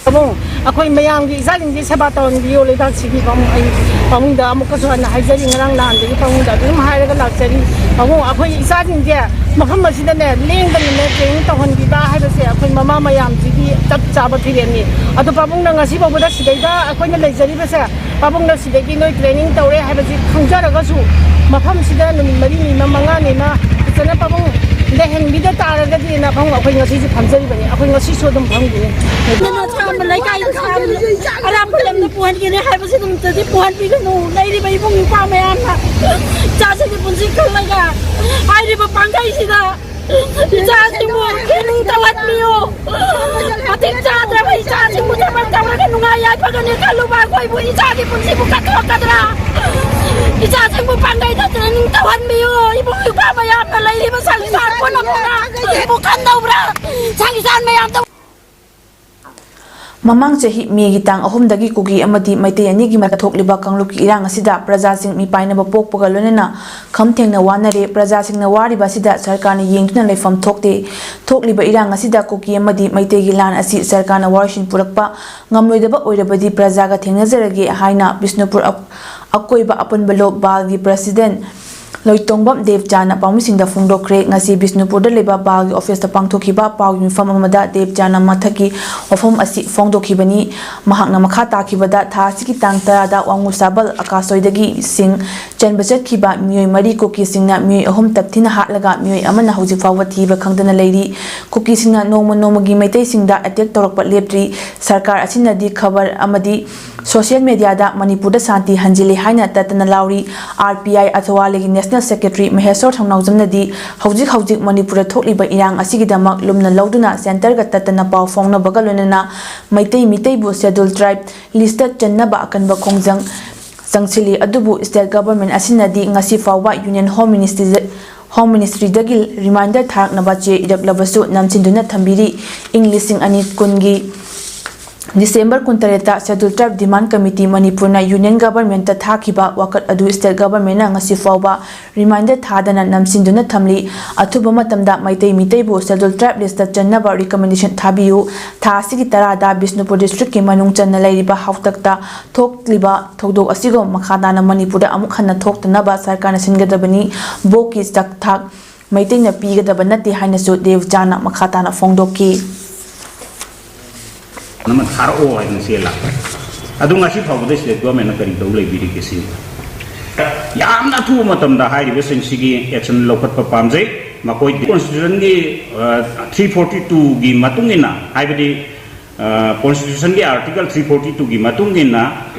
ꯄꯥꯕꯨꯡ, ꯑꯩꯈꯣꯏ ꯃꯌꯥꯝꯒꯤ ꯏꯆꯥꯁꯤꯡꯁꯤ ꯁꯦꯕꯥ ꯇꯧꯍꯟꯕꯤꯌꯨ꯫ ꯂꯩꯕꯥꯛꯁꯤꯒꯤ ꯄꯥꯕꯨꯡ, ꯑꯩ ꯄꯥꯕꯨꯡꯗ ꯑꯃꯨꯛꯀꯁꯨ ꯍꯟꯅ ꯍꯥꯏꯖꯔꯤ, ꯉꯔꯥꯡ ꯅꯍꯥꯟꯗꯒꯤ ꯄꯥꯕꯨꯡꯗ ꯑꯗꯨꯝ ꯍꯥꯏꯔꯒ ꯂꯥꯛꯆꯔꯤ꯫ ꯄꯥꯕꯨꯡ, ꯑꯩꯈꯣꯏ ꯏꯆꯥꯁꯤꯡꯁꯦ ꯃꯐꯝ ꯑꯁꯤꯗꯅꯦ ꯂꯦꯡꯗꯅꯅꯦ training ꯇꯧꯍꯟꯕꯤꯕ ꯍꯥꯏꯕꯁꯦ ꯑꯩꯈꯣꯏ ꯃꯃꯥ ꯃꯌꯥꯝꯁꯤꯒꯤ ꯆꯞ ꯆꯥꯕ ꯐꯤꯔꯦꯞꯅꯤ꯫ ꯑꯗꯣ ꯄꯥꯕꯨꯡꯅ ꯉꯁꯤ ꯐꯥꯎꯕꯗ ꯁꯤꯗꯩꯗ ꯑꯩꯈꯣꯏꯅ ꯂꯩꯖꯔꯤꯕꯁꯦ, ꯄꯥꯕꯨꯡꯅ ꯁꯤꯗꯒꯤ ꯅꯣꯏ training ꯇꯧꯔꯦ ꯍꯥꯏꯕꯁꯤ ꯈꯪꯖꯔꯒꯁꯨ, ꯃꯐꯝꯁꯤꯗ ꯅꯨꯃꯤꯠ ꯃꯔꯤꯅꯤ ꯑꯃ, ꯃꯉꯥꯅꯤ ꯑꯃ ꯐꯖꯅ ꯄꯥꯕꯨꯡ ꯂꯩꯍꯟꯕꯤꯗ ꯇꯥꯔꯒꯗꯤꯅ ꯄꯥꯕꯨꯡ ꯑꯩꯈꯣꯏ ꯉꯁꯤꯁꯨ ꯐꯝꯖꯔꯤꯕꯅꯤ꯫ ꯑꯩꯈꯣꯏ ꯉꯁꯤꯁꯨ ꯑꯗꯨꯝ ꯐꯝꯈꯤꯅꯤ꯫ ꯑꯗꯨꯅ ꯁꯥꯝꯕ ꯂꯩꯀꯥꯏꯗ ꯁꯥꯝꯕ ꯑꯔꯥꯞꯄ ꯂꯝꯗ ꯄꯨꯍꯟꯒꯅꯤ ꯍꯥꯏꯕꯁꯤ ꯅꯨꯃꯤꯠꯇꯗꯤ ꯄꯨꯍꯟꯕꯤꯒꯅꯨ꯫ ꯂꯩꯔꯤꯕ ꯏꯕꯨꯡ ꯏꯄ꯭ꯋꯥ ꯃꯌꯥꯝꯅ ꯏꯆꯥꯁꯤꯡꯒꯤ ꯄꯨꯟꯁꯤ ꯈꯜꯂꯒ ꯍꯥꯏꯔꯤꯕ ꯄꯥꯡꯒꯩꯁꯤꯗ ꯏꯆꯥꯁꯤꯡꯕꯨ training ꯇꯧꯍꯟꯕꯤꯌꯨ꯫ ꯃꯇꯤꯛ ꯆꯥꯗ꯭ꯔꯕ ꯏꯆꯥꯁꯤꯡꯕꯨ ꯊꯕꯛ ꯇꯧꯔꯒ ꯅꯨꯡꯉꯥꯏ ꯌꯥꯏꯐꯒꯅꯤ ꯈꯜꯂꯨꯕ ꯑꯩꯈꯣꯏꯕꯨ ꯏꯆꯥꯒꯤ ꯄꯨꯟꯁꯤꯕꯨ ꯀꯠꯊꯣꯛꯀꯗ꯭ꯔꯥ? ꯏꯆꯥꯁꯤꯡꯕꯨ ꯄꯥꯡꯒꯩꯗ training ꯇꯧꯍꯟꯕꯤꯌꯨ꯫ ꯏꯕꯨꯡ ꯏꯄ꯭ꯋꯥ ꯃꯌꯥꯝꯅ ꯂꯩꯔꯤꯕ ꯁꯪꯁꯥꯔ ꯄꯨꯝꯅꯃꯛꯅ ꯏꯕꯨ ꯀꯝꯗꯧꯕ꯭ꯔꯥ? ꯁꯪꯁꯥꯔ ꯃꯌꯥꯝꯗ ꯃꯃꯥꯡ ꯆꯍꯤ ꯃꯦꯒꯤ ꯇꯥꯡ ꯑꯍꯨꯝꯗꯒꯤ ꯀꯨꯀꯤ ꯑꯃꯗꯤ ꯃꯩꯇꯩ ꯑꯅꯤꯒꯤ ꯃꯔꯛꯇ ꯊꯣꯛꯂꯤꯕ ꯀꯥꯡꯂꯨꯞꯀꯤ ꯏꯔꯥꯡ ꯑꯁꯤꯗ ꯄ꯭ꯔꯖꯥꯁꯤꯡ ꯃꯤꯄꯥꯏꯅꯕ ꯄꯣꯛꯄꯒ ꯂꯣꯏꯅꯅ ꯈꯝ ꯊꯦꯡꯅ ꯋꯥꯅꯔꯦ꯫ ꯄ꯭ꯔꯖꯥꯁꯤꯡꯅ ꯋꯥꯔꯤꯕ ꯑꯁꯤꯗ ꯁꯔꯀꯥꯔꯅ ꯌꯦꯡꯗꯨꯅ ꯂꯩꯐꯝ ꯊꯣꯛꯇꯦ꯫ ꯊꯣꯛꯂꯤꯕ ꯏꯔꯥꯡ ꯑꯁꯤꯗ ꯀꯨꯀꯤ ꯑꯃꯗꯤ ꯃꯩꯇꯩꯒꯤ ꯂꯥꯟ ꯑꯁꯤ ꯁꯔꯀꯥꯔꯅ ꯋꯥꯔꯣꯏꯁꯤꯟ ꯄꯨꯔꯛꯄ ꯉꯝꯂꯣꯏꯗꯕ ꯑꯣꯏꯔꯕꯗꯤ ꯄ꯭ꯔꯖꯥꯒ ꯊꯦꯡꯅꯖꯔꯒꯦ ꯍꯥꯏꯅ ꯕꯤꯁꯅꯨꯄꯨꯔ ꯑꯛ-, ꯑꯀꯣꯏꯕ ꯑꯄꯨꯟꯕ ꯂꯣꯛ ꯕꯥꯜꯒꯤ ꯄ꯭ꯔꯁꯤꯗꯦꯟ ꯂꯣꯏꯇꯣꯡꯕꯝ ꯗꯦꯕꯆꯥꯟꯅ ꯄꯥꯎꯃꯤꯁꯤꯡꯗ ꯐꯣꯡꯗꯣꯛꯈ꯭ꯔꯦ꯫ ꯉꯁꯤ ꯕꯤꯁꯅꯨꯄꯨꯔꯗ ꯂꯩꯕ ꯕꯥꯜꯒꯤ ꯑꯣꯐꯤꯁꯇ ꯄꯥꯡꯊꯣꯛꯈꯤꯕ ꯄꯥꯎꯒꯤ ꯃꯤꯐꯝ ꯑꯃꯗ ꯗꯦꯕꯆꯥꯟꯅ ꯃꯊꯛꯀꯤ ꯋꯥꯐꯝ ꯑꯁꯤ ꯐꯣꯡꯗꯣꯛꯈꯤꯕꯅꯤ꯫ ꯃꯍꯥꯛꯅ ꯃꯈꯥ ꯇꯥꯈꯤꯕꯗ, ꯊꯥ ꯑꯁꯤꯒꯤ ꯇꯥꯡ ꯇꯔꯥꯗ ꯋꯥꯉꯨ ꯁꯥꯕꯜ ꯑꯀꯥꯁꯣꯏꯗꯒꯤ ꯁꯤꯡ ꯆꯦꯟꯕ ꯆꯠꯈꯤꯕ ꯃꯤꯑꯣꯏ ꯃꯔꯤ ꯀꯨꯀꯤꯁꯤꯡꯅ ꯃꯤꯑꯣꯏ ꯑꯍꯨꯝ ꯇꯞꯊꯤꯅ ꯍꯥꯠꯂꯒ ꯃꯤꯑꯣꯏ ꯑꯃꯅ ꯍꯧꯖꯤꯛ ꯐꯥꯎꯕ ꯊꯤꯕ ꯈꯪꯗꯅ ꯂꯩꯔꯤ꯫ ꯀꯨꯀꯤꯁꯤꯡꯅ ꯅꯣꯡꯃ ꯅꯣꯡꯃꯒꯤ ꯃꯩꯇꯩꯁꯤꯡꯗ ꯑꯦꯇꯦꯛ ꯇꯧꯔꯛꯄ ꯂꯦꯞꯇ꯭ꯔꯤ꯫ ꯁꯔꯀꯥꯔ ꯑꯁꯤꯅꯗꯤ ꯈꯕꯔ ꯑꯃꯗꯤ ꯁꯣꯁꯤꯌꯦꯜ ꯃꯦꯗꯤꯌꯥꯗ ꯃꯅꯤꯄꯨꯔꯗ ꯁꯥꯟꯇꯤ ꯍꯟꯖꯤꯜꯂꯤ ꯍꯥꯏꯅ ꯇꯠꯇꯅ ꯂꯥꯎꯔꯤ꯫ ꯑꯥꯔ ꯄꯤ ꯑꯥꯏ ꯑꯊꯋꯥꯂꯤꯒꯤ ꯅꯦꯁꯅꯦꯜ ꯁꯦꯀ꯭ꯔꯦꯇꯔꯤ ꯃꯍꯦꯁꯣꯔ ꯊꯧꯅꯥꯎꯖꯝꯅꯗꯤ ꯍꯧꯖꯤꯛ ꯍꯧꯖꯤꯛ ꯃꯅꯤꯄꯨꯔꯗ ꯊꯣꯛꯂꯤꯕ ꯏꯔꯥꯡ ꯑꯁꯤꯒꯤꯗꯃꯛ ꯂꯨꯝꯅ ꯂꯧꯗꯨꯅ ꯁꯦꯟꯇꯔꯒ ꯇꯠꯇꯅ ꯄꯥꯎ ꯐꯥꯎꯅꯕꯒ ꯂꯣꯏꯅꯅ ꯃꯩꯇꯩ ꯃꯤꯇꯩꯕꯨ ꯁꯦꯗꯨꯜ ꯇ꯭ꯔꯥꯏꯕ ꯂꯤꯁꯇ ꯆꯟꯅꯕ ꯑꯀꯟꯕ ꯈꯣꯡꯖꯪ ꯆꯪꯁꯤꯜꯂꯤ꯫ ꯑꯗꯨꯕꯨ ꯁ꯭ꯇꯦꯠ ꯒꯚꯔꯟꯃꯦꯟꯠ ꯑꯁꯤꯅꯗꯤ ꯉꯁꯤ ꯐꯥꯎꯕ ꯌꯨꯅꯤꯌꯟ ꯍꯣꯝ ꯃꯤꯅꯤꯁꯇ꯭ꯔꯤꯗ, ꯍꯣꯝ ꯃꯤꯅꯤꯁꯇ꯭ꯔꯤꯗꯒꯤ ꯔꯤꯃꯥꯏꯟꯗꯔ ꯊꯥꯔꯛꯅꯕ ꯆꯦ ꯏꯔꯛꯂꯕꯁꯨ ꯅꯝꯁꯤꯟꯗꯨꯅ ꯊꯝꯕꯤꯔꯤ꯫ ꯏꯪ ꯂꯤꯁꯤꯡ ꯑꯅꯤ ꯀꯨꯟꯒꯤ ꯗꯤꯁꯦꯝꯕꯔ ꯀꯨꯟꯇꯔꯦꯠꯇ ꯁꯦꯗꯨꯜ ꯇ꯭ꯔꯥꯏꯕ ꯗꯤꯃꯥꯟꯗ ꯀꯃꯤꯇꯤ ꯃꯅꯤꯄꯨꯔꯅ ꯌꯨꯅꯤꯌꯟ ꯒꯚꯔꯟꯃꯦꯟꯠꯇ ꯊꯥꯈꯤꯕ ꯋꯥꯀꯠ ꯑꯗꯨ ꯁ꯭ꯇꯦꯠ ꯒꯚꯔꯟꯃꯦꯟꯠꯅ ꯉꯁꯤ ꯐꯥꯎꯕ ꯔꯤꯃꯥꯏꯟꯗꯔ ꯊꯥꯗꯅ ꯅꯝꯁꯤꯟꯗꯨꯅ ꯊꯝꯂꯤ꯫ ꯑꯊꯨꯕ ꯃꯇꯝꯗ ꯃꯩꯇꯩ ꯃꯤꯇꯩꯕꯨ ꯁꯦꯗꯨꯜ ꯇ꯭ꯔꯥꯏꯕ ꯂꯤꯁꯇ ꯆꯟꯅꯕ ꯔꯤꯀꯃꯦꯟꯗꯦꯁꯟ ꯊꯥꯕꯤꯌꯨ꯫ ꯊꯥ ꯑꯁꯤꯒꯤ ꯇꯔꯥꯗ ꯕꯤꯁꯅꯨꯄꯨꯔ ꯗꯤꯁꯇ꯭ꯔꯤꯛꯀꯤ ꯃꯅꯨꯡ ꯆꯟꯅ ꯂꯩꯔꯤꯕ ꯍꯥꯎꯇꯛꯇ ꯊꯣꯛꯂꯤꯕ ꯊꯧꯗꯣꯛ ꯑꯁꯤꯒꯨꯝ ꯃꯈꯥ ꯇꯥꯅ ꯃꯅꯤꯄꯨꯔꯗ ꯑꯃꯨꯛ ꯍꯟꯅ ꯊꯣꯛꯇꯅꯕ ꯁꯔꯀꯥꯔꯅ ꯁꯤꯟꯒꯗꯕꯅꯤ꯫ ꯚꯣꯠꯀꯤ ꯆꯥꯛꯊꯥꯛ ꯃꯩꯇꯩꯅ ꯄꯤꯒꯗꯕ ꯅꯠꯇꯦ ꯍꯥꯏꯅꯁꯨ ꯗꯦꯕꯆꯥꯟꯅ ꯃꯈꯥ ꯇꯥꯅ ꯐꯣꯡꯗꯣꯛꯈꯤ꯫ ꯑꯃ ꯊꯥꯔꯛꯑꯣ ꯍꯥꯏꯗꯅ ꯆꯦ ꯂꯥꯛꯄ꯫ ꯑꯗꯨ ꯉꯁꯤ ꯐꯥꯎꯕꯗ ꯁ꯭ꯇꯦꯠ ꯒꯣꯔꯃꯦꯟꯅ ꯀꯔꯤ ꯇꯧ ꯂꯩꯕꯤꯔꯤꯒꯦ ꯁꯤꯅꯤ꯫ ꯌꯥꯝꯅ ꯑꯊꯨꯕ ꯃꯇꯝꯗ ꯍꯥꯏꯔꯤꯕꯁꯤꯡꯁꯤꯒꯤ ꯑꯦꯛꯁꯟ ꯂꯧꯈꯠꯄ ꯄꯥꯝꯖꯩ꯫ ꯃꯈꯣꯏ ꯀꯣꯟꯁꯇꯤꯇ꯭ꯌꯨꯁꯟꯒꯤ, ꯑ, ꯊ꯭ꯔꯤ ꯐꯣꯔꯇꯤ ꯇꯨꯒꯤ ꯃꯇꯨꯡ ꯏꯟꯅ, ꯍꯥꯏꯕꯗꯤ, ꯑ, ꯀꯣꯟꯁꯇꯤꯇ꯭ꯌꯨꯁꯟꯒꯤ ꯑꯥꯔꯇꯤꯀꯜ ꯊ꯭ꯔꯤ ꯐꯣꯔꯇꯤ ꯇꯨꯒꯤ ꯃꯇꯨꯡ ꯏꯟꯅ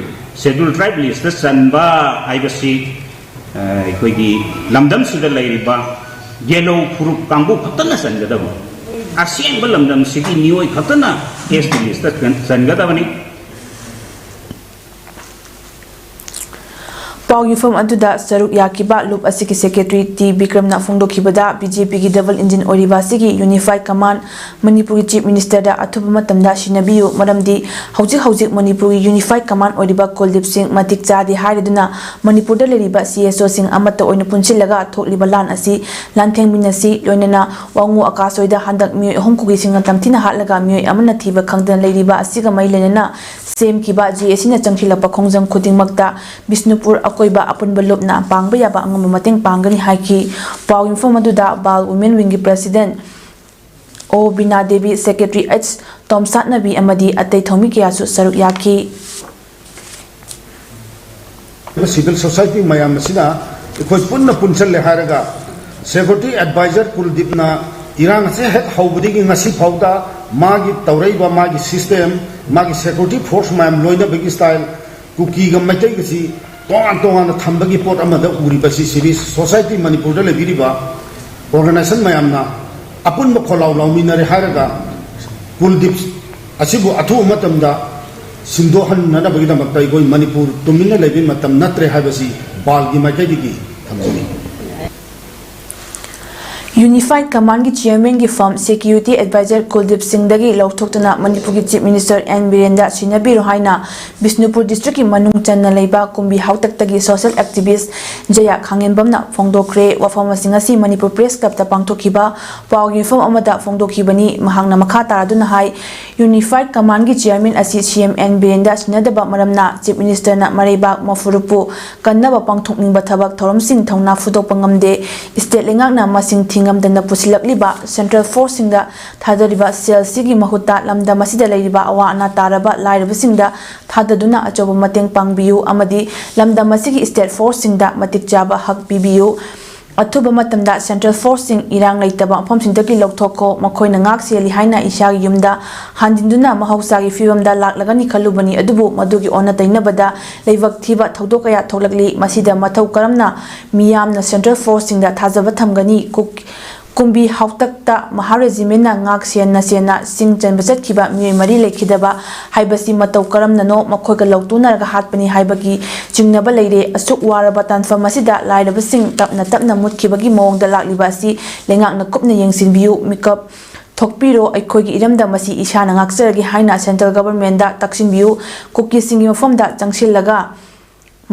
ꯁꯦꯗꯨꯜ ꯇ꯭ꯔꯥꯏꯕ ꯂꯤꯁꯇ ꯆꯟꯕ ꯍꯥꯏꯕꯁꯤ, ꯑ, ꯑꯩꯈꯣꯏꯒꯤ ꯂꯝꯗꯝꯁꯤꯗ ꯂꯩꯔꯤꯕ ꯒꯦꯂꯧ ꯐꯨꯔꯨꯞ ꯀꯥꯡꯕꯨ ꯈꯛꯇꯅ ꯆꯟꯒꯗꯕ, ꯑꯁꯦꯡꯕ ꯂꯝꯗꯝꯁꯤꯒꯤ ꯃꯤꯑꯣꯏ ꯈꯛꯇꯅ ꯑꯦꯁ ꯇꯤ ꯂꯤꯁꯇ ꯆꯟ-, ꯆꯟꯒꯗꯕꯅꯤ꯫ ꯄꯥꯎ ꯌꯨꯝꯐꯝ ꯑꯗꯨꯗ ꯁꯔꯨꯛ ꯌꯥꯈꯤꯕ ꯂꯨꯞ ꯑꯁꯤꯒꯤ ꯁꯦꯀ꯭ꯔꯦꯇꯔꯤ ꯇꯤ ꯕꯤꯀ꯭ꯔꯝꯅ ꯐꯣꯡꯗꯣꯛꯈꯤꯕꯗ, ꯕꯤ ꯖꯦ ꯄꯤꯒꯤ ꯗꯕꯜ ꯏꯟꯖꯤꯟ ꯑꯣꯏꯔꯤꯕ ꯑꯁꯤꯒꯤ ꯌꯨꯅꯤꯐꯥꯏꯗ ꯀꯃꯥꯟꯗ ꯃꯅꯤꯄꯨꯔꯒꯤ ꯆꯤꯐ ꯃꯤꯅꯤꯁꯇꯔꯗ ꯑꯊꯨꯕ ꯃꯇꯝꯗ ꯁꯤꯟꯅꯕꯤꯌꯨ, ꯃꯔꯝꯗꯤ ꯍꯧꯖꯤꯛ ꯍꯧꯖꯤꯛ ꯃꯅꯤꯄꯨꯔꯒꯤ ꯌꯨꯅꯤꯐꯥꯏꯗ ꯀꯃꯥꯟꯗ ꯑꯣꯏꯔꯤꯕ ꯀꯨꯜꯗꯤꯞ ꯁꯤꯡ ꯃꯇꯤꯛ ꯆꯥꯗꯦ ꯍꯥꯏꯔꯗꯨꯅ ꯃꯅꯤꯄꯨꯔꯗ ꯂꯩꯔꯤꯕ ꯁꯤ ꯑꯦꯁ ꯑꯣꯁꯤꯡ ꯑꯃꯠꯇ ꯑꯣꯏꯅ ꯄꯨꯟꯁꯤꯜꯂꯒ ꯊꯣꯛꯂꯤꯕ ꯂꯥꯟ ꯑꯁꯤ ꯂꯥꯟꯊꯦꯡꯃꯤꯟꯅꯁꯤ꯫ ꯂꯣꯏꯅꯅ ꯋꯥꯉꯨ ꯑꯀꯥꯁꯣꯏꯗ ꯍꯟꯗꯛ ꯃꯤꯑꯣꯏ ꯑꯍꯨꯝ ꯀꯨꯀꯤꯁꯤꯡꯅ ꯇꯝꯊꯤꯅ ꯍꯥꯠꯂꯒ ꯃꯤꯑꯣꯏ ꯑꯃꯅ ꯊꯤꯕ ꯈꯪꯗꯅ ꯂꯩꯔꯤꯕ ꯑꯁꯤꯒ ꯃꯔꯤ ꯂꯩꯅꯅ ꯁꯦꯝꯈꯤꯕ ꯖꯦ ꯑꯦ ꯁꯤꯅ ꯆꯪꯁꯤꯜꯂꯛꯄ ꯈꯣꯡꯖꯪ ꯈꯨꯗꯤꯡꯃꯛꯇ ꯕꯤꯁꯅꯨꯄꯨꯔ ꯑꯀꯣꯏꯕ ꯑꯄꯨꯟꯕ ꯂꯨꯞꯅ ꯄꯥꯡꯕ ꯌꯥꯕ ꯑꯉꯝꯕ ꯃꯇꯦꯡ ꯄꯥꯡꯒꯅꯤ ꯍꯥꯏꯈꯤ꯫ ꯄꯥꯎ ꯌꯨꯝꯐꯝ ꯑꯗꯨꯗ ꯕꯥꯜ ꯋꯨꯃꯦꯟ ꯋꯤꯡꯒꯤ ꯄ꯭ꯔꯁꯤꯗꯦꯟꯠ ꯑꯣ ꯕꯤꯅꯥ ꯗꯦꯕꯤ, ꯁꯦꯀ꯭ꯔꯦꯇꯔꯤ ꯑꯩꯆ ꯇꯣꯝꯁꯥꯠꯅꯕꯤ ꯑꯃꯗꯤ ꯑꯇꯩ ꯊꯧꯃꯤ ꯀꯌꯥꯁꯨ ꯁꯔꯨꯛ ꯌꯥꯈꯤ꯫ ꯁꯤꯚꯤꯜ ꯁꯣꯁꯥꯏꯇꯤ ꯃꯌꯥꯝ ꯑꯁꯤꯅ ꯑꯩꯈꯣꯏ ꯄꯨꯟꯅ ꯄꯨꯟꯁꯤꯜꯂꯦ ꯍꯥꯏꯔꯒ, ꯁꯦꯀ꯭ꯌꯨꯔꯤꯇꯤ ꯑꯦꯗꯚꯥꯏꯖꯔ ꯀꯨꯜꯗꯤꯞꯅ ꯏꯔꯥꯡ ꯑꯁꯤ ꯍꯦꯛ ꯍꯧꯕꯗꯒꯤ ꯉꯁꯤ ꯐꯥꯎꯗ ꯃꯥꯒꯤ ꯇꯧꯔꯛꯏꯕ ꯃꯥꯒꯤ ꯁꯤꯁꯇꯦꯝ, ꯃꯥꯒꯤ ꯁꯦꯀ꯭ꯌꯨꯔꯤꯇꯤ ꯐꯣꯔꯁ ꯃꯌꯥꯝ ꯂꯣꯏꯅꯕꯒꯤ ꯁ꯭ꯇꯥꯏꯜ, ꯀꯨꯀꯤꯒ ꯃꯩꯇꯩꯒꯁꯤ ꯇꯣꯉꯥꯟ ꯇꯣꯉꯥꯟꯅ ꯊꯝꯕꯒꯤ ꯄꯣꯠ ꯑꯃꯗ ꯎꯔꯤꯕꯁꯤ ꯁꯤꯚꯤꯜ ꯁꯣꯁꯥꯏꯇꯤ ꯃꯅꯤꯄꯨꯔꯗ ꯂꯩꯕꯤꯔꯤꯕ ꯑꯣꯔꯒꯅꯥꯏꯖꯦꯁꯟ ꯃꯌꯥꯝꯅ ꯑꯄꯨꯟꯕ ꯈꯣꯜꯂꯥꯎ ꯂꯥꯎꯃꯤꯟꯅꯔꯦ ꯍꯥꯏꯔꯒ ꯀꯨꯜꯗꯤꯞ ꯑꯁꯤꯕꯨ ꯑꯊꯨꯕ ꯃꯇꯝꯗ ꯁꯤꯟꯗꯣꯛꯍꯟꯅꯅꯕꯒꯤꯗꯃꯛꯇ ꯑꯩꯈꯣꯏ ꯃꯅꯤꯄꯨꯔ ꯇꯨꯃꯤꯟꯅ ꯂꯩꯕꯒꯤ ꯃꯇꯝ ꯅꯠꯇ꯭ꯔꯦ ꯍꯥꯏꯕꯁꯤ ꯕꯥꯜꯒꯤ ꯃꯥꯏꯀꯩꯗꯒꯤ ꯊꯝꯖꯔꯤ꯫ ꯌꯨꯅꯤꯐꯥꯏꯗ ꯀꯃꯥꯟꯗꯒꯤ ꯆꯤꯌꯔꯃꯦꯟꯒꯤ ꯐꯝ ꯁꯦꯀ꯭ꯌꯨꯔꯤꯇꯤ ꯑꯦꯗꯚꯥꯏꯖꯔ ꯀꯨꯜꯗꯤꯞ ꯁꯤꯡꯗꯒꯤ ꯂꯧꯊꯣꯛꯇꯨꯅ ꯃꯅꯤꯄꯨꯔꯒꯤ ꯆꯤꯐ ꯃꯤꯅꯤꯁꯇꯔ ꯑꯦꯟ ꯕꯤꯔꯦꯟꯗ ꯁꯤꯟꯅꯕꯤꯔꯣ ꯍꯥꯏꯅ ꯕꯤꯁꯅꯨꯄꯨꯔ ꯗꯤꯁꯇ꯭ꯔꯤꯛꯀꯤ ꯃꯅꯨꯡ ꯆꯟꯅ ꯂꯩꯕ ꯀꯨꯝꯕꯤ ꯍꯥꯎꯇꯛꯇꯒꯤ ꯁꯣꯁꯤꯌꯦꯜ ꯑꯦꯛꯇꯤꯚꯤꯁ꯭ꯠ ꯖꯌꯥ ꯈꯥꯉꯦꯝꯕꯝꯅ ꯐꯣꯡꯗꯣꯛꯈ꯭ꯔꯦ꯫ ꯋꯥꯐꯝꯁꯤꯡ ꯑꯁꯤ ꯃꯅꯤꯄꯨꯔ ꯄ꯭ꯔꯦꯁ ꯀ꯭ꯂꯕꯇ ꯄꯥꯡꯊꯣꯛꯈꯤꯕ ꯄꯥꯎꯒꯤ ꯃꯤꯐꯝ ꯑꯃꯗ ꯐꯣꯡꯗꯣꯛꯈꯤꯕꯅꯤ꯫ ꯃꯍꯥꯛꯅ ꯃꯈꯥ ꯇꯥꯔꯗꯨꯅ ꯍꯥꯏ, ꯌꯨꯅꯤꯐꯥꯏꯗ ꯀꯃꯥꯟꯗꯒꯤ ꯆꯤꯌꯔꯃꯦꯟ ꯑꯁꯤ ꯁꯤ ꯑꯦꯝ ꯑꯦꯟ ꯕꯤꯔꯦꯟꯗ ꯁꯤꯟꯅꯗꯕ ꯃꯔꯝꯅ ꯆꯤꯐ ꯃꯤꯅꯤꯁꯇꯔꯅ ꯃꯔꯩꯕꯥꯛ ꯃꯐꯨꯔꯨꯞꯄꯨ ꯀꯟꯅꯕ ꯄꯥꯡꯊꯣꯛꯅꯤꯡꯕ ꯊꯕꯛ ꯊꯧꯔꯝꯁꯤꯡ ꯊꯧꯅꯥ ꯐꯨꯗꯣꯛꯄ ꯉꯝꯗꯦ꯫ ꯁ꯭ꯇꯦꯠ ꯂꯩꯉꯥꯛꯅ ꯃꯁꯤꯡ ꯊꯤꯉꯝꯗꯅ ꯄꯨꯁꯤꯜꯂꯛꯂꯤꯕ ꯁꯦꯟꯇ꯭ꯔꯦꯜ ꯐꯣꯔꯁꯁꯤꯡꯗ ꯊꯥꯗꯔꯤꯕ ꯁꯦꯜꯁꯤꯒꯤ ꯃꯍꯨꯠꯇ ꯂꯝꯗꯝ ꯑꯁꯤꯗ ꯂꯩꯔꯤꯕ ꯑꯋꯥ ꯑꯅꯥ ꯇꯥꯔꯕ ꯂꯥꯏꯔꯕꯁꯤꯡꯗ ꯊꯥꯗꯗꯨꯅ ꯑꯆꯧꯕ ꯃꯇꯦꯡ ꯄꯥꯡꯕꯤꯌꯨ ꯑꯃꯗꯤ ꯂꯝꯗꯝ ꯑꯁꯤꯒꯤ ꯁ꯭ꯇꯦꯠ ꯐꯣꯔꯁꯁꯤꯡꯗ ꯃꯇꯤꯛ ꯆꯥꯕ ꯍꯛ ꯄꯤꯕꯤꯌꯨ꯫ ꯑꯊꯨꯕ ꯃꯇꯝꯗ ꯁꯦꯟꯇ꯭ꯔꯦꯜ ꯐꯣꯔꯁꯁꯤꯡ ꯏꯔꯥꯡ ꯂꯩꯇꯕ ꯃꯐꯝꯁꯤꯡꯗꯒꯤ ꯂꯧꯊꯣꯛꯈꯣ, ꯃꯈꯣꯏꯅ ꯉꯥꯛ ꯁꯦꯜꯂꯤ ꯍꯥꯏꯅ ꯏꯁꯥꯒꯤ ꯌꯨꯝꯗ ꯍꯟꯖꯤꯟꯗꯨꯅ ꯃꯍꯧꯁꯥꯒꯤ ꯐꯤꯕꯝꯗ ꯂꯥꯛꯂꯒꯅꯤ ꯈꯜꯂꯨꯕꯅꯤ, ꯑꯗꯨꯕꯨ ꯃꯗꯨꯒꯤ ꯑꯣꯟꯅ ꯇꯩꯅꯕꯗ ꯂꯥꯏꯕꯛ ꯊꯤꯕ ꯊꯧꯗꯣꯛ ꯀꯌꯥ ꯊꯣꯛꯂꯛꯂꯤ꯫ ꯃꯁꯤꯗ ꯃꯊꯧ ꯀꯔꯝꯅ ꯃꯤꯌꯥꯝꯅ ꯁꯦꯟꯇ꯭ꯔꯦꯜ ꯐꯣꯔꯁꯁꯤꯡꯗ ꯊꯥꯖꯕ ꯊꯝꯒꯅꯤ? ꯀꯨꯛ ꯀꯨꯝꯕꯤ ꯍꯥꯎꯇꯛꯇ ꯃꯍꯥ ꯔꯦꯖꯤꯃꯦꯟꯅ ꯉꯥꯛ ꯁꯦꯟꯅ ꯁꯦꯟꯅ ꯁꯤꯡ ꯆꯟꯕ ꯆꯠꯈꯤꯕ ꯃꯤꯑꯣꯏ ꯃꯔꯤ ꯂꯩꯈꯤꯗꯕ ꯍꯥꯏꯕꯁꯤ ꯃꯇꯧ ꯀꯔꯝꯅꯅꯣ ꯃꯈꯣꯏꯒ ꯂꯧꯇꯨꯅꯔꯒ ꯍꯥꯠꯄꯅꯤ ꯍꯥꯏꯕꯒꯤ ꯆꯤꯡꯅꯕ ꯂꯩꯔꯦ꯫ ꯑꯁꯨꯛ ꯋꯥꯔꯕ ꯇꯥꯟꯐꯝ ꯑꯁꯤꯗ ꯂꯥꯏꯔꯕꯁꯤꯡ ꯇꯞꯅ ꯇꯞꯅ ꯃꯨꯠꯈꯤꯕꯒꯤ ꯃꯑꯣꯡꯗ ꯂꯥꯛꯂꯤꯕ ꯑꯁꯤ ꯂꯩꯉꯥꯛꯅ ꯀꯨꯞꯅ ꯌꯦꯡꯁꯤꯟꯕꯤꯌꯨ, ꯃꯤꯀꯞ ꯊꯣꯛꯄꯤꯔꯣ, ꯑꯩꯈꯣꯏꯒꯤ ꯏꯔꯝꯗꯝ ꯑꯁꯤ ꯏꯁꯥꯅ ꯉꯥꯛꯆꯔꯒꯦ ꯍꯥꯏꯅ central governmentꯗ ꯇꯛꯁꯤꯟꯕꯤꯌꯨ꯫ ꯀꯨꯀꯤꯁꯤꯡꯒꯤ ꯃꯐꯝꯗ ꯆꯪꯁꯤꯜꯂꯒ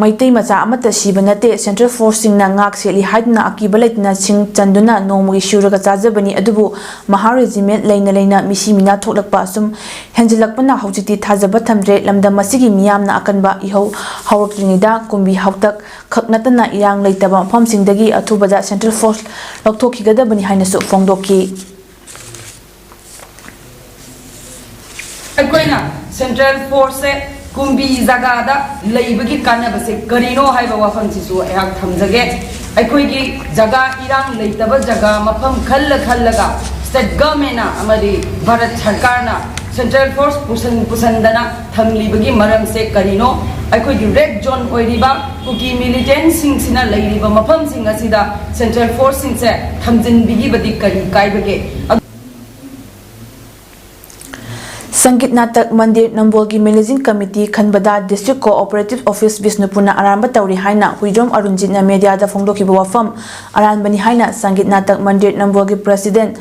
ꯃꯩꯇꯩ ꯃꯆꯥ ꯑꯃꯠꯇ ꯁꯤꯕ ꯅꯠꯇꯦ꯫ Central forceꯁꯤꯡꯅ ꯉꯥꯛ ꯁꯦꯠꯂꯤ ꯍꯥꯏꯗꯨꯅ ꯑꯀꯤꯕ ꯂꯩꯇꯅ ꯁꯤꯡ ꯆꯟꯗꯨꯅ ꯅꯣꯡꯃꯒꯤ ꯁꯨꯔꯒ ꯆꯥꯖꯕꯅꯤ꯫ ꯑꯗꯨꯕꯨ ꯃꯍꯥ ꯔꯦꯖꯤꯃꯦꯟ ꯂꯩꯅ ꯂꯩꯅ ꯃꯤꯁꯤ ꯃꯤꯅꯥ ꯊꯣꯛꯂꯛꯄ ꯑꯁꯨꯝ ꯍꯦꯟꯖꯤꯜꯂꯛꯄꯅ ꯍꯧꯖꯤꯛꯇꯤ ꯊꯥꯖꯕ ꯊꯝꯗ꯭ꯔꯦ꯫ ꯂꯝꯗꯝ ꯑꯁꯤꯒꯤ ꯃꯤꯌꯥꯝꯅ ꯑꯀꯟꯕ ꯏꯍꯧ ꯍꯧꯔꯛꯇ꯭ꯔꯤꯉꯩꯗ ꯀꯨꯝꯕꯤ ꯍꯥꯎꯇꯛ ꯈꯛ ꯅꯠꯇꯅ ꯏꯔꯥꯡ ꯂꯩꯇꯕ ꯃꯐꯝꯁꯤꯡꯗꯒꯤ ꯑꯊꯨꯕꯗ central force ꯂꯧꯊꯣꯛꯈꯤꯒꯗꯕꯅꯤ ꯍꯥꯏꯅꯁꯨ ꯐꯣꯡꯗꯣꯛꯈꯤ꯫ ꯑꯩꯈꯣꯏꯅ central forceꯁꯦ ꯀꯨꯝꯕꯤ ꯖꯒꯥꯗ ꯂꯩꯕꯒꯤ ꯀꯥꯟꯅꯕꯁꯦ ꯀꯔꯤꯅꯣ ꯍꯥꯏꯕ ꯋꯥꯐꯝꯁꯤꯁꯨ ꯑꯩꯍꯥꯛ ꯊꯝꯖꯒꯦ꯫ ꯑꯩꯈꯣꯏꯒꯤ ꯖꯒꯥ ꯏꯔꯥꯡ ꯂꯩꯇꯕ ꯖꯒꯥ ꯃꯐꯝ ꯈꯜꯂ ꯈꯜꯂꯒ state governmentꯅ ꯑꯃꯗꯤ ꯚꯥꯔꯠ ꯁꯔꯀꯥꯔꯅ central force ꯄꯨꯁꯟ ꯄꯨꯁꯟꯗꯅ ꯊꯝꯂꯤꯕꯒꯤ ꯃꯔꯝꯁꯦ ꯀꯔꯤꯅꯣ? ꯑꯩꯈꯣꯏꯒꯤ red zone ꯑꯣꯏꯔꯤꯕ ꯀꯨꯀꯤ militantꯁꯤꯡꯁꯤꯅ ꯂꯩꯔꯤꯕ ꯃꯐꯝꯁꯤꯡ ꯑꯁꯤꯗ central forceꯁꯤꯡꯁꯦ ꯊꯝꯖꯤꯟꯕꯤꯈꯤꯕꯗꯤ ꯀꯔꯤ ꯀꯥꯏꯕꯒꯦ? ꯁꯪꯒꯤꯠ ꯅꯥꯇꯛ ꯃꯟꯗꯤꯔ ꯅꯝꯕꯣꯜꯒꯤ managing committee ꯈꯟꯕꯗ district cooperative office ꯕꯤꯁꯅꯨꯄꯨꯔꯅ ꯑꯔꯥꯟꯕ ꯇꯧꯔꯤ ꯍꯥꯏꯅ ꯍꯨꯏꯗ꯭ꯔꯣꯝ ꯑꯔꯨꯟꯖꯤꯠꯅ mediaꯗ ꯐꯣꯡꯗꯣꯛꯈꯤꯕ ꯋꯥꯐꯝ ꯑꯔꯥꯟꯕꯅꯤ ꯍꯥꯏꯅ ꯁꯪꯒꯤꯠ ꯅꯥꯇꯛ ꯃꯟꯗꯤꯔ ꯅꯝꯕꯣꯜꯒꯤ president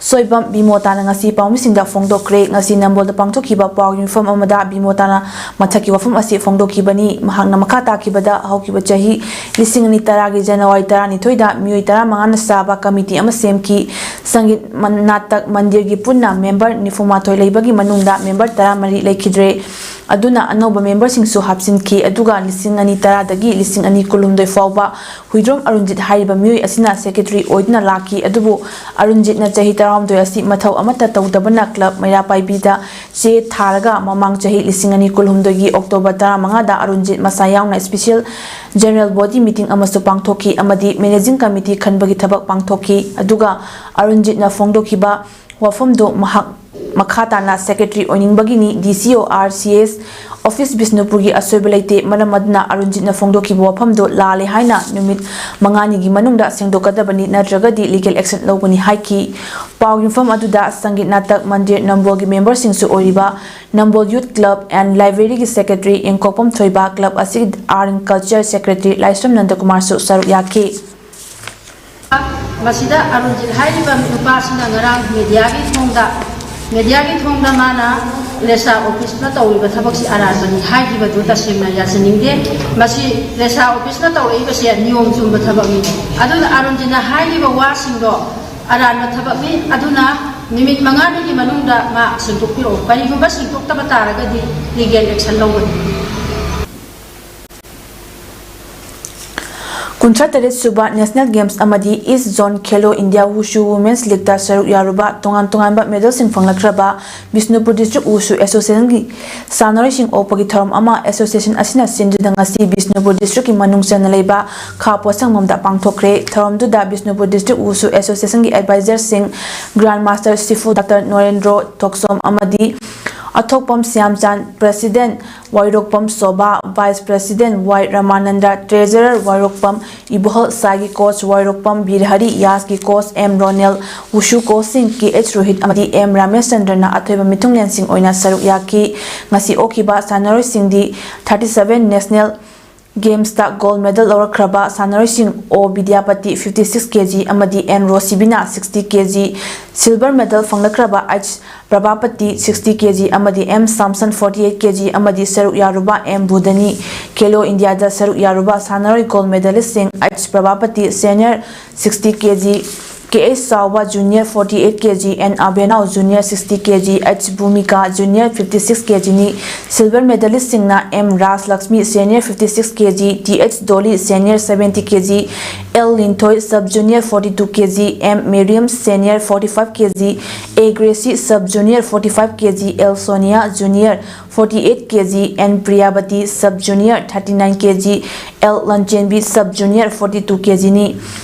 ꯁꯣꯏꯕꯝ ꯕꯤꯃꯣꯇꯥꯅ ꯉꯁꯤ ꯄꯥꯎꯃꯤꯁꯤꯡꯗ ꯐꯣꯡꯗꯣꯛꯈ꯭ꯔꯦ꯫ ꯉꯁꯤ ꯅꯝꯕꯣꯜꯗ ꯄꯥꯡꯊꯣꯛꯈꯤꯕ ꯄꯥꯎꯒꯤ ꯃꯤꯐꯝ ꯑꯃꯗ ꯕꯤꯃꯣꯇꯥꯅ ꯃꯊꯛꯀꯤ ꯋꯥꯐꯝ ꯑꯁꯤ ꯐꯣꯡꯗꯣꯛꯈꯤꯕꯅꯤ꯫ ꯃꯍꯥꯛꯅ ꯃꯈꯥ ꯇꯥꯈꯤꯕꯗ ꯍꯧꯈꯤꯕ ꯆꯍꯤ ꯂꯤꯁꯤꯡ ꯑꯅꯤ ꯇꯔꯥꯒꯤ January ꯇꯔꯥꯅꯤꯊꯣꯏꯗ ꯃꯤꯑꯣꯏ ꯇꯔꯥꯃꯉꯥꯅ ꯁꯥꯕ committee ꯑꯃ ꯁꯦꯝꯈꯤ꯫ ꯁꯪꯒꯤꯠ ꯃꯟ-, ꯅꯥꯇꯛ ꯃꯟꯗꯤꯔꯒꯤ ꯄꯨꯟꯅ member ꯅꯤꯐꯨꯃꯥꯊꯣꯏ ꯂꯩꯕꯒꯤ ꯃꯅꯨꯡꯗ member ꯇꯔꯥꯃꯔꯤ ꯂꯩꯈꯤꯗ꯭ꯔꯦ꯫ ꯑꯗꯨꯅ ꯑꯅꯧꯕ memberꯁꯤꯡꯁꯨ ꯍꯥꯞꯆꯤꯟꯈꯤ꯫ ꯑꯗꯨꯒ ꯂꯤꯁꯤꯡ ꯑꯅꯤ ꯇꯔꯥꯗꯒꯤ ꯂꯤꯁꯤꯡ ꯑꯅꯤ ꯀꯨꯟꯍꯨꯝꯗꯣꯏ ꯐꯥꯎꯕ ꯍꯨꯏꯗ꯭ꯔꯣꯝ ꯑꯔꯨꯟꯖꯤꯠ ꯍꯥꯏꯔꯤꯕ ꯃꯤꯑꯣꯏ ꯑꯁꯤꯅ secretary ꯑꯣꯏꯗꯨꯅ ꯂꯥꯛꯈꯤ꯫ ꯑꯗꯨꯕꯨ ꯑꯔꯨꯟꯖꯤꯠꯅ ꯆꯍꯤ ꯇꯔꯥꯍꯨꯝꯗꯣꯏ ꯑꯁꯤ ꯃꯊꯧ ꯑꯃꯠꯇ ꯇꯧꯗꯕꯅ club ꯃꯩꯔꯥ ꯄꯥꯏꯕꯤꯗ ꯆꯦ ꯊꯥꯔꯒ ꯃꯃꯥꯡ ꯆꯍꯤ ꯂꯤꯁꯤꯡ ꯑꯅꯤ ꯀꯨꯟꯍꯨꯝꯗꯣꯏꯒꯤ October ꯇꯔꯥꯃꯉꯥꯗ ꯑꯔꯨꯟꯖꯤꯠ ꯃꯁꯥ ꯌꯥꯎꯅ special general body meeting ꯑꯃꯁꯨ ꯄꯥꯡꯊꯣꯛꯈꯤ ꯑꯃꯗꯤ managing committee ꯈꯟꯕꯒꯤ ꯊꯕꯛ ꯄꯥꯡꯊꯣꯛꯈꯤ꯫ ꯑꯗꯨꯒ ꯑꯔꯨꯟꯖꯤꯠꯅ ꯐꯣꯡꯗꯣꯛꯈꯤꯕ ꯋꯥꯐꯝꯗꯨ ꯃꯍꯥꯛ ꯃꯈꯥ ꯇꯥꯅ secretary ꯑꯣꯏꯅꯤꯡꯕꯒꯤꯅꯤ꯫ D C O R C S office ꯕꯤꯁꯅꯨꯄꯨꯔꯒꯤ ꯑꯁꯣꯏꯕ ꯂꯩꯇꯦ, ꯃꯔꯝ ꯑꯗꯨꯅ ꯑꯔꯨꯟꯖꯤꯠꯅ ꯐꯣꯡꯗꯣꯛꯈꯤꯕ ꯋꯥꯐꯝꯗꯨ ꯂꯥꯜꯂꯦ ꯍꯥꯏꯅ ꯅꯨꯃꯤꯠ ꯃꯉꯥꯅꯤꯒꯤ ꯃꯅꯨꯡꯗ ꯁꯦꯡꯗꯣꯛꯀꯗꯕꯅꯤ, ꯅꯠꯇ꯭ꯔꯒꯗꯤ ꯂꯤꯒꯦꯜ ꯑꯦꯛꯁꯟ ꯂꯧꯒꯅꯤ ꯍꯥꯏꯈꯤ꯫ ꯄꯥꯎ ꯌꯨꯝꯐꯝ ꯑꯗꯨꯗ ꯁꯪꯒꯤꯠ ꯅꯥꯇꯛ ꯃꯟꯗꯤꯔ ꯅꯝꯕꯣꯜꯒꯤ ꯃꯦꯝꯕꯔꯁꯤꯡꯁꯨ ꯑꯣꯏꯔꯤꯕ ꯅꯝꯕꯣꯜ ꯌꯨꯠ ꯀ꯭ꯂꯕ ꯑꯦꯟ ꯂꯥꯏꯕ꯭ꯔꯦꯔꯤꯒꯤ ꯁꯦꯀ꯭ꯔꯦꯇꯔꯤ ꯏꯪꯀꯣꯛꯄꯝ ꯊꯣꯏꯕ, ꯀ꯭ꯂꯕ ꯑꯁꯤꯒꯤ ꯑꯥꯔꯠ ꯑꯦꯟ ꯀꯜꯆꯔ ꯁꯦꯀ꯭ꯔꯦꯇꯔꯤ ꯂꯥꯏꯁ꯭ꯔꯝ ꯅꯟꯗꯀꯨꯃꯥꯔꯁꯨ ꯁꯔꯨꯛ ꯌꯥꯈꯤ꯫ ꯃꯁꯤꯗ ꯑꯔꯨꯟꯖꯤꯠ ꯍꯥꯏꯔꯤꯕ ꯅꯨꯄꯥꯁꯤꯅ ꯉꯔꯥꯡ ꯃꯦꯗꯤꯌꯥꯒꯤ ꯊꯣꯡꯗ, ꯃꯦꯗꯤꯌꯥꯒꯤ ꯊꯣꯡꯗ ꯃꯥꯅ ꯔꯦꯁꯥ ꯑꯣꯐꯤꯁꯅ ꯇꯧꯔꯤꯕ ꯊꯕꯛꯁꯤ ꯑꯔꯥꯟꯕꯅꯤ ꯍꯥꯏꯈꯤꯕꯗꯨ ꯇꯁꯦꯡꯅ ꯌꯥꯖꯅꯤꯡꯗꯦ꯫ ꯃꯁꯤ ꯔꯦꯁꯥ ꯑꯣꯐꯤꯁꯅ ꯇꯧꯔꯛꯏꯕꯁꯦ ꯅꯤꯌꯣꯝ ꯆꯨꯝꯕ ꯊꯕꯛꯅꯤ꯫ ꯑꯗꯨꯅ ꯑꯔꯨꯟꯖꯤꯠꯅ ꯍꯥꯏꯔꯤꯕ ꯋꯥꯁꯤꯡꯗꯣ ꯑꯔꯥꯟꯕ ꯊꯕꯛꯅꯤ꯫ ꯑꯗꯨꯅ ꯅꯨꯃꯤꯠ ꯃꯉꯥꯅꯤꯒꯤ ꯃꯅꯨꯡꯗ ꯃꯥ ꯁꯦꯡꯗꯣꯛꯄꯤꯔꯛꯎ꯫ ꯀꯔꯤꯒꯨꯝꯕ ꯁꯦꯡꯗꯣꯛꯇꯕ ꯇꯥꯔꯒꯗꯤ ꯂꯤꯒꯦꯜ ꯑꯦꯛꯁꯟ ꯂꯧꯒꯅꯤ꯫ ꯀꯨꯟꯊ꯭ꯔꯥ ꯇꯔꯦꯠ ꯁꯨꯕ ꯅꯦꯁꯅꯦꯜ ꯒꯦꯝꯁ ꯑꯃꯗꯤ ꯏꯁ ꯖꯣꯟ ꯈꯦꯂꯣ ꯏꯟꯗꯤꯌꯥ ꯋꯨꯁꯨ ꯋꯨꯃꯦꯟꯁ ꯂꯤꯒꯇ ꯁꯔꯨꯛ ꯌꯥꯔꯨꯕ ꯇꯣꯉꯥꯟ ꯇꯣꯉꯥꯟꯕ ꯃꯦꯗꯜꯁꯤꯡ ꯐꯪꯂꯛꯈ꯭ꯔꯕ ꯕꯤꯁꯅꯨꯄꯨꯔ ꯗꯤꯁꯇ꯭ꯔꯤꯛ ꯋꯨꯁꯨ ꯑꯦꯁꯣꯁꯤꯌꯦꯁꯟꯒꯤ ꯁꯥꯟꯅꯔꯣꯏꯁꯤꯡ ꯑꯣꯛꯄꯒꯤ ꯊꯧꯔꯝ ꯑꯃ ꯑꯦꯁꯣꯁꯤꯌꯦꯁꯟ ꯑꯁꯤꯅ ꯁꯤꯟꯗꯨꯅ ꯉꯁꯤ ꯕꯤꯁꯅꯨꯄꯨꯔ ꯗꯤꯁꯇ꯭ꯔꯤꯛꯀꯤ ꯃꯅꯨꯡ ꯆꯟꯅ ꯂꯩꯕ ꯈꯥ ꯄꯣꯠꯁꯪꯕꯝꯗ ꯄꯥꯡꯊꯣꯛꯈ꯭ꯔꯦ꯫ ꯊꯧꯔꯝꯗꯨꯗ ꯕꯤꯁꯅꯨꯄꯨꯔ ꯗꯤꯁꯇ꯭ꯔꯤꯛ ꯋꯨꯁꯨ ꯑꯦꯁꯣꯁꯤꯌꯦꯁꯟꯒꯤ ꯑꯦꯗꯚꯥꯏꯖꯔꯁꯤꯡ, ꯒ꯭ꯔꯥꯟ ꯃꯥꯁꯇꯔ ꯁꯤꯐꯨ ꯗꯥꯛꯇꯔ ꯅꯣꯔꯦꯟꯗ꯭ꯔꯣ ꯊꯣꯛꯆꯣꯝ ꯑꯃꯗꯤ ꯑꯊꯣꯛꯄꯝ ꯁ꯭ꯌꯥꯝꯆꯥꯟ, ꯄ꯭ꯔꯦꯁꯤꯗꯦꯟꯠ ꯋꯥꯏꯔꯣꯛꯄꯝ ꯁꯣꯚꯥ, ꯚꯥꯏꯁ ꯄ꯭ꯔꯦꯁꯤꯗꯦꯟꯠ ꯋꯥꯏ ꯔꯃꯥꯅꯟꯗ, ꯇ꯭ꯔꯦꯖꯔꯔ ꯋꯥꯏꯔꯣꯛꯄꯝ ꯏꯕꯣꯍꯜ, ꯁꯥꯒꯤ coach ꯋꯥꯏꯔꯣꯛꯄꯝ Birahari, ꯌꯥꯁꯀꯤ coach M Ronel, ꯋꯨꯁꯨ ꯀꯣꯆꯁꯤꯡ ꯀꯦ ꯑꯩꯆ ꯔꯣꯍꯤꯠ ꯑꯃꯗꯤ ꯑꯦꯝ ꯔꯥꯃꯦꯁ ꯆꯟꯗ꯭ꯔꯅ ꯑꯊꯣꯏꯕ ꯃꯤꯊꯨꯡꯂꯦꯟꯁꯤꯡ ꯑꯣꯏꯅ ꯁꯔꯨꯛ ꯌꯥꯈꯤ꯫ ꯉꯁꯤ ꯑꯣꯛꯈꯤꯕ ꯁꯥꯟꯅꯔꯣꯏꯁꯤꯡꯗꯤ ꯊꯥꯔꯇꯤ ꯁꯚꯦꯟ ꯅꯦꯁꯅꯦꯜ ꯒꯦꯝꯁꯇ ꯒꯣꯜꯗ ꯃꯦꯗꯜ ꯂꯧꯔꯛꯈ꯭ꯔꯕ ꯁꯥꯟꯅꯔꯣꯏꯁꯤꯡ O Bidyapati, fifty six K G, ꯑꯃꯗꯤ ꯑꯦꯟ ꯔꯣꯁꯤꯕꯤꯅꯥ, sixty K G, silver medal ꯐꯪꯂꯛꯈ꯭ꯔꯕ H Prabhapati, sixty K G, ꯑꯃꯗꯤ M Samson, forty eight K G, ꯑꯃꯗꯤ ꯁꯔꯨꯛ ꯌꯥꯔꯨꯕ ꯑꯦꯝ ꯕꯨꯙꯅꯤ꯫ ꯈꯦꯂꯣ ꯏꯟꯗꯤꯌꯥꯗ ꯁꯔꯨꯛ ꯌꯥꯔꯨꯕ ꯁꯥꯟꯅꯔꯣꯏ ꯒꯣꯜꯗ ꯃꯦꯗꯂꯤꯁꯁꯤꯡ H Prabhapati, senior sixty K G, K H Chaoba, junior forty eight K G, N Abenao, junior sixty K G, H Bhumika, junior fifty six K ꯖꯤꯅꯤ꯫ Silver ꯃꯦꯗꯂꯤꯁꯁꯤꯡꯅ M Raj Lakshmi, senior fifty six K G, T H Doli, senior seventy K G, L Linthoi, sub junior forty two K G, M Mariam, senior forty five K G, A Gracy, sub junior forty five K G, L Sonia, junior forty eight K G, N Priyabati, sub junior thirty nine K G, L Lanchenbi, sub junior forty two K ꯖꯤꯅꯤ꯫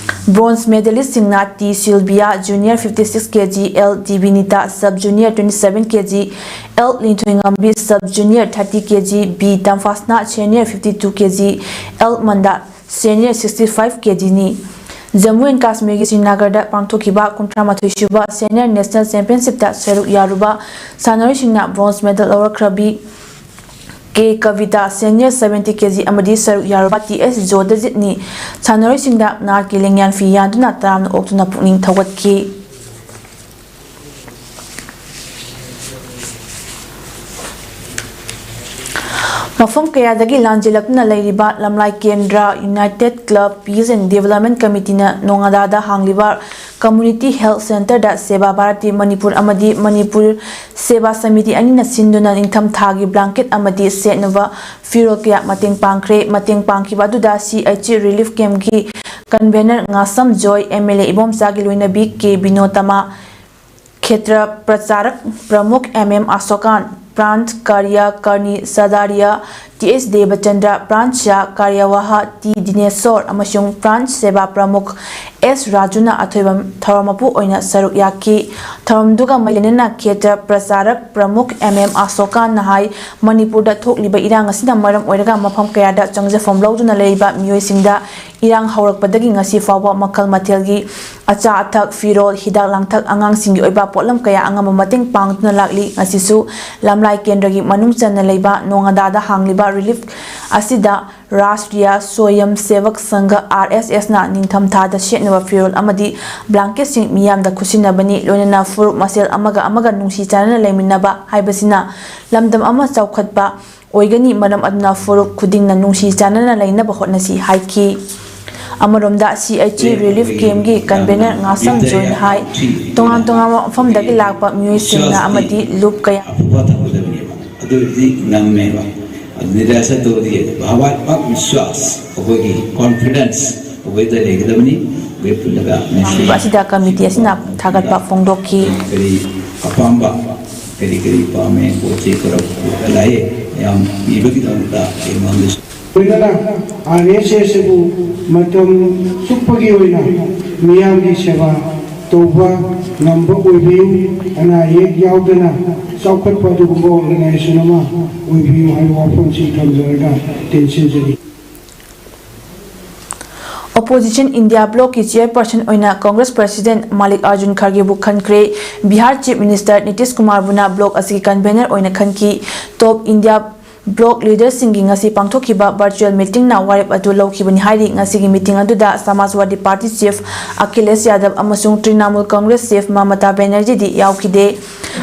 Bronze medalistꯁꯤꯡꯅ T Sylvia, Junior fifty six K G, L Divinita, Sub Junior twenty seven K G, L Linthoingambi, Sub Junior thirty K G, B Tamfasna, Senior fifty two K G, L Manda, Senior sixty five K G ꯅꯤ꯫ Jammu and ꯀꯥꯁꯃꯤꯔꯒꯤ ꯁ꯭ꯔꯤꯅꯒꯔꯗ ꯄꯥꯡꯊꯣꯛꯈꯤꯕ ꯀꯨꯟꯊ꯭ꯔꯥ ꯃꯥꯊꯣꯏ ꯁꯨꯕ Senior National Championshipꯇ ꯁꯔꯨꯛ ꯌꯥꯔꯨꯕ ꯁꯥꯟꯅꯔꯣꯏꯁꯤꯡꯅ bronze medal ꯂꯧꯔꯛꯈ꯭ꯔꯕꯤ K Kavita, Senior seventy K G ꯑꯃꯗꯤ ꯁꯔꯨꯛ ꯌꯥꯔꯨꯕ T S ꯖꯣꯗꯖꯤꯠꯅꯤ꯫ ꯁꯥꯟꯅꯔꯣꯏꯁꯤꯡꯗ ꯅꯥꯠꯀꯤ ꯂꯦꯡꯌꯥꯟ ꯐꯤ ꯌꯥꯟꯗꯨꯅ ꯇꯔꯥꯝꯅ ꯑꯣꯛꯇꯨꯅ ꯄꯨꯛꯅꯤꯡ ꯊꯧꯒꯠꯈꯤ꯫ ꯃꯐꯝ ꯀꯌꯥꯗꯒꯤ ꯂꯥꯟꯖꯦꯜꯂꯛꯇꯨꯅ ꯂꯩꯔꯤꯕ ꯂꯝꯂꯥꯏ ꯀꯦꯟꯗ꯭ꯔ, United Club, Peace and Development Committeeꯅ ꯅꯣꯉꯥꯗꯥꯗ ꯍꯥꯡꯂꯤꯕ Community Health Centreꯗ Seva Bharati Manipur ꯑꯃꯗꯤ Manipur Seva Samiti ꯑꯅꯤꯅ ꯁꯤꯟꯗꯨꯅ ꯅꯤꯡꯊꯝ ꯊꯥꯒꯤ blanket ꯑꯃꯗꯤ ꯁꯦꯠꯅꯕ ꯐꯤꯔꯣꯜ ꯀꯌꯥ ꯃꯇꯦꯡ ꯄꯥꯡꯈ꯭ꯔꯦ꯫ ꯃꯇꯦꯡ ꯄꯥꯡꯈꯤꯕ ꯑꯗꯨꯗ C H C relief campꯀꯤ convener ꯉꯥꯁꯝ joy, M L A ꯏꯕꯣꯝꯆꯥꯒꯤ ꯂꯣꯏꯅꯕꯤ K ꯕꯤꯅꯣꯇꯃꯥ, ꯈꯦꯇ꯭ꯔ ꯄ꯭ꯔꯆꯥꯔꯛ ꯄ꯭ꯔꯃꯨꯈ M M ꯑꯁꯣꯀꯥꯟ, ꯄ꯭ꯔꯥꯟꯊ ꯀꯥꯔꯤꯌꯥ ꯀꯔꯅꯤ ꯁꯥꯗꯥꯔꯤꯌꯥ T H ꯗꯦꯕꯆꯟꯗ꯭ꯔ, ꯄ꯭ꯔꯥꯟꯊ ꯁ꯭ꯌꯥ ꯀꯥꯔꯌꯥꯋꯥꯍ T ꯗꯤꯅꯦꯁꯣꯔ ꯑꯃꯁꯨꯡ ꯄ꯭ꯔꯥꯟꯊ ꯁꯦꯕꯥ ꯄ꯭ꯔꯃꯨꯈ S ꯔꯥꯖꯨꯅ ꯑꯊꯣꯏꯕ ꯊꯧꯔꯝ ꯃꯄꯨ ꯑꯣꯏꯅ ꯁꯔꯨꯛ ꯌꯥꯈꯤ꯫ ꯊꯧꯔꯝꯗꯨꯒ ꯃꯔꯤ ꯂꯩꯅꯅ ꯈꯦꯇ꯭ꯔ ꯄ꯭ꯔꯆꯥꯔꯛ ꯄ꯭ꯔꯃꯨꯈ M M ꯑꯁꯣꯀꯥꯟꯅ ꯍꯥꯏ, ꯃꯅꯤꯄꯨꯔꯗ ꯊꯣꯛꯂꯤꯕ ꯏꯔꯥꯡ ꯑꯁꯤꯅ ꯃꯔꯝ ꯑꯣꯏꯔꯒ ꯃꯐꯝ ꯀꯌꯥꯗ ꯆꯪꯖꯐꯝ ꯂꯧꯗꯨꯅ ꯂꯩꯔꯤꯕ ꯃꯤꯑꯣꯏꯁꯤꯡꯗ ꯏꯔꯥꯡ ꯍꯧꯔꯛꯄꯗꯒꯤ ꯉꯁꯤ ꯐꯥꯎꯕ ꯃꯈꯜ ꯃꯊꯦꯜꯒꯤ ꯑꯆꯥ ꯑꯊꯛ, ꯐꯤꯔꯣꯜ, ꯍꯤꯗꯥꯛ ꯂꯥꯡꯊꯛ, ꯑꯉꯥꯡꯁꯤꯡꯒꯤ ꯑꯣꯏꯕ ꯄꯣꯠꯂꯝ ꯀꯌꯥ ꯑꯉꯝꯕ ꯃꯇꯦꯡ ꯄꯥꯡꯗꯨꯅ ꯂꯥꯛꯂꯤ꯫ ꯉꯁꯤꯁꯨ ꯂꯝꯂꯥꯏ ꯀꯦꯟꯗ꯭ꯔꯒꯤ ꯃꯅꯨꯡ ꯆꯟꯅ ꯂꯩꯕ ꯅꯣꯉꯥꯗꯥꯗ ꯍꯥꯡꯂꯤꯕ relief ꯑꯁꯤꯗ ꯔꯥꯁꯇ꯭ꯔꯤꯌꯥ ꯁ꯭ꯋꯌꯝ ꯁꯦꯚꯛ ꯁꯪꯘ, R S S ꯅ ꯅꯤꯡꯊꯝ ꯊꯥꯗ ꯁꯦꯠꯅꯕ ꯐꯤꯔꯣꯜ ꯑꯃꯗꯤ blanketꯁꯤꯡ ꯃꯤꯌꯥꯝꯗ ꯈꯨꯠꯁꯤꯟꯅꯕꯅꯤ꯫ ꯂꯣꯏꯅꯅ ꯐꯨꯔꯨꯞ ꯃꯁꯦꯜ ꯑꯃꯒ ꯑꯃꯒ ꯅꯨꯡꯁꯤ ꯆꯥꯟꯅꯅ ꯂꯩꯃꯤꯟꯅꯕ ꯍꯥꯏꯕꯁꯤꯅ ꯂꯝꯗꯝ ꯑꯃ ꯆꯥꯎꯈꯠꯄ ꯑꯣꯏꯒꯅꯤ꯫ ꯃꯔꯝ ꯑꯗꯨꯅ ꯐꯨꯔꯨꯞ ꯈꯨꯗꯤꯡꯅ ꯅꯨꯡꯁꯤ ꯆꯥꯟꯅꯅ ꯂꯩꯅꯕ ꯍꯣꯠꯅꯁꯤ ꯍꯥꯏꯈꯤ꯫ ꯑꯃꯔꯣꯝꯗ, C H C relief campꯀꯤ convener ꯉꯥꯁꯝ ꯖꯣꯏꯅ ꯍꯥꯏ, ꯇꯣꯉꯥꯟ ꯇꯣꯉꯥꯟꯕ ꯃꯐꯝꯗꯒꯤ ꯂꯥꯛꯄ ꯃꯤꯑꯣꯏꯁꯤꯡꯅ ꯑꯃꯗꯤ ꯂꯨꯞ ꯀꯌꯥ ꯑꯐꯕ ꯊꯕꯛꯇꯕꯅꯦꯕ꯫ ꯑꯗꯨ ꯑꯣꯏꯔꯗꯤ ꯉꯝꯃꯦꯕ꯫ ꯑꯗꯨ ꯅꯤꯔꯥꯁꯥ ꯇꯧꯔꯗꯤ ꯚꯥꯕꯥꯠꯃꯛ ꯕꯤꯁ꯭ꯋꯥꯁ, ꯑꯩꯈꯣꯏꯒꯤ confidence ꯑꯩꯈꯣꯏꯗ ꯂꯩꯒꯗꯕꯅꯤ꯫ ꯑꯩꯈꯣꯏ ꯄꯨꯜꯂꯒ ꯉꯁꯤ ꯍꯥꯡꯂꯤꯕ ꯑꯁꯤꯗ committee ꯑꯁꯤꯅ ꯊꯥꯒꯠꯄ ꯐꯣꯡꯗꯣꯛꯈꯤ꯫ ꯀꯔꯤ ꯑꯄꯥꯝꯕ, ꯀꯔꯤ ꯀꯔꯤ ꯄꯥꯝꯃꯦ, ꯄꯣꯠ ꯆꯩ ꯈꯔ ꯄꯨꯔꯒ ꯂꯥꯛꯑꯦ꯫ ꯃꯌꯥꯝ ꯄꯤꯕꯒꯤꯗꯃꯛꯇ ꯑꯩꯉꯣꯟꯗꯁꯨ ꯂꯣꯏꯅꯅ ꯑꯥꯔ ꯑꯦꯁ ꯑꯦꯁ ꯑꯁꯤꯕꯨ ꯃꯇꯝ ꯆꯨꯞꯄꯒꯤ ꯑꯣꯏꯅ ꯃꯤꯌꯥꯝꯒꯤ ꯁꯦꯕꯥ ꯇꯧꯕ ꯉꯝꯕ ꯑꯣꯏꯕꯤꯌꯨ꯫ ꯑꯅꯥ ꯑꯌꯦꯛ ꯌꯥꯎꯗꯅ ꯆꯥꯎꯈꯠꯄ ꯑꯗꯨꯒꯨꯝꯕ ꯑꯣꯔꯒꯅꯥꯏꯖꯦꯁꯟ ꯑꯃ ꯑꯣꯏꯕꯤꯌꯨ ꯍꯥꯏꯕ ꯋꯥꯐꯝꯁꯤ ꯊꯝꯖꯔꯒ ꯇꯦꯟꯁꯤꯟꯖꯔꯤ꯫ ꯑꯣꯄꯣꯖꯤꯁꯟ ꯏꯟꯗꯤꯌꯥ ꯕ꯭ꯂꯣꯛꯀꯤ ꯆꯤꯌꯔꯄꯔꯁꯟ ꯑꯣꯏꯅ ꯀꯪꯒ꯭ꯔꯦꯁ ꯄ꯭ꯔꯁꯤꯗꯦꯟꯠ ꯃꯥꯂꯤꯛ ꯑꯥꯔꯖꯨꯟ ꯈꯔꯒꯦꯕꯨ ꯈꯟꯈ꯭ꯔꯦ꯫ ꯕꯤꯍꯥꯔ ꯆꯤꯐ ꯃꯤꯅꯤꯁꯇꯔ ꯅꯤꯇꯤꯁ ꯀꯨꯃꯥꯔꯕꯨꯅ ꯕ꯭ꯂꯣꯛ ꯑꯁꯤꯒꯤ ꯀꯟꯚꯦꯅꯔ ꯑꯣꯏꯅ ꯈꯟꯈꯤ꯫ ꯇꯣꯞ ꯏꯟꯗꯤꯌꯥ ꯕ꯭ꯂꯣꯛ ꯂꯤꯗꯔꯁꯤꯡꯒꯤ ꯉꯁꯤ ꯄꯥꯡꯊꯣꯛꯈꯤꯕ ꯚꯔꯆꯨꯑꯦꯜ ꯃꯤꯇꯤꯡꯅ ꯋꯥꯔꯦꯞ ꯑꯗꯨ ꯂꯧꯈꯤꯕꯅꯤ ꯍꯥꯏꯔꯤ꯫ ꯉꯁꯤꯒꯤ ꯃꯤꯇꯤꯡ ꯑꯗꯨꯗ ꯁꯃꯥꯖꯋꯥꯗꯤ ꯄꯥꯔꯇꯤ ꯆꯤꯐ ꯑꯈꯤꯂꯦꯁ ꯌꯥꯗꯕ ꯑꯃꯁꯨꯡ ꯇ꯭ꯔꯤꯅꯥꯃꯨꯜ ꯀꯪꯒ꯭ꯔꯦꯁ ꯆꯤꯐ ꯃꯃꯇꯥ ꯕꯦꯅꯔꯖꯤꯗꯤ ꯌꯥꯎꯈꯤꯗꯦ꯫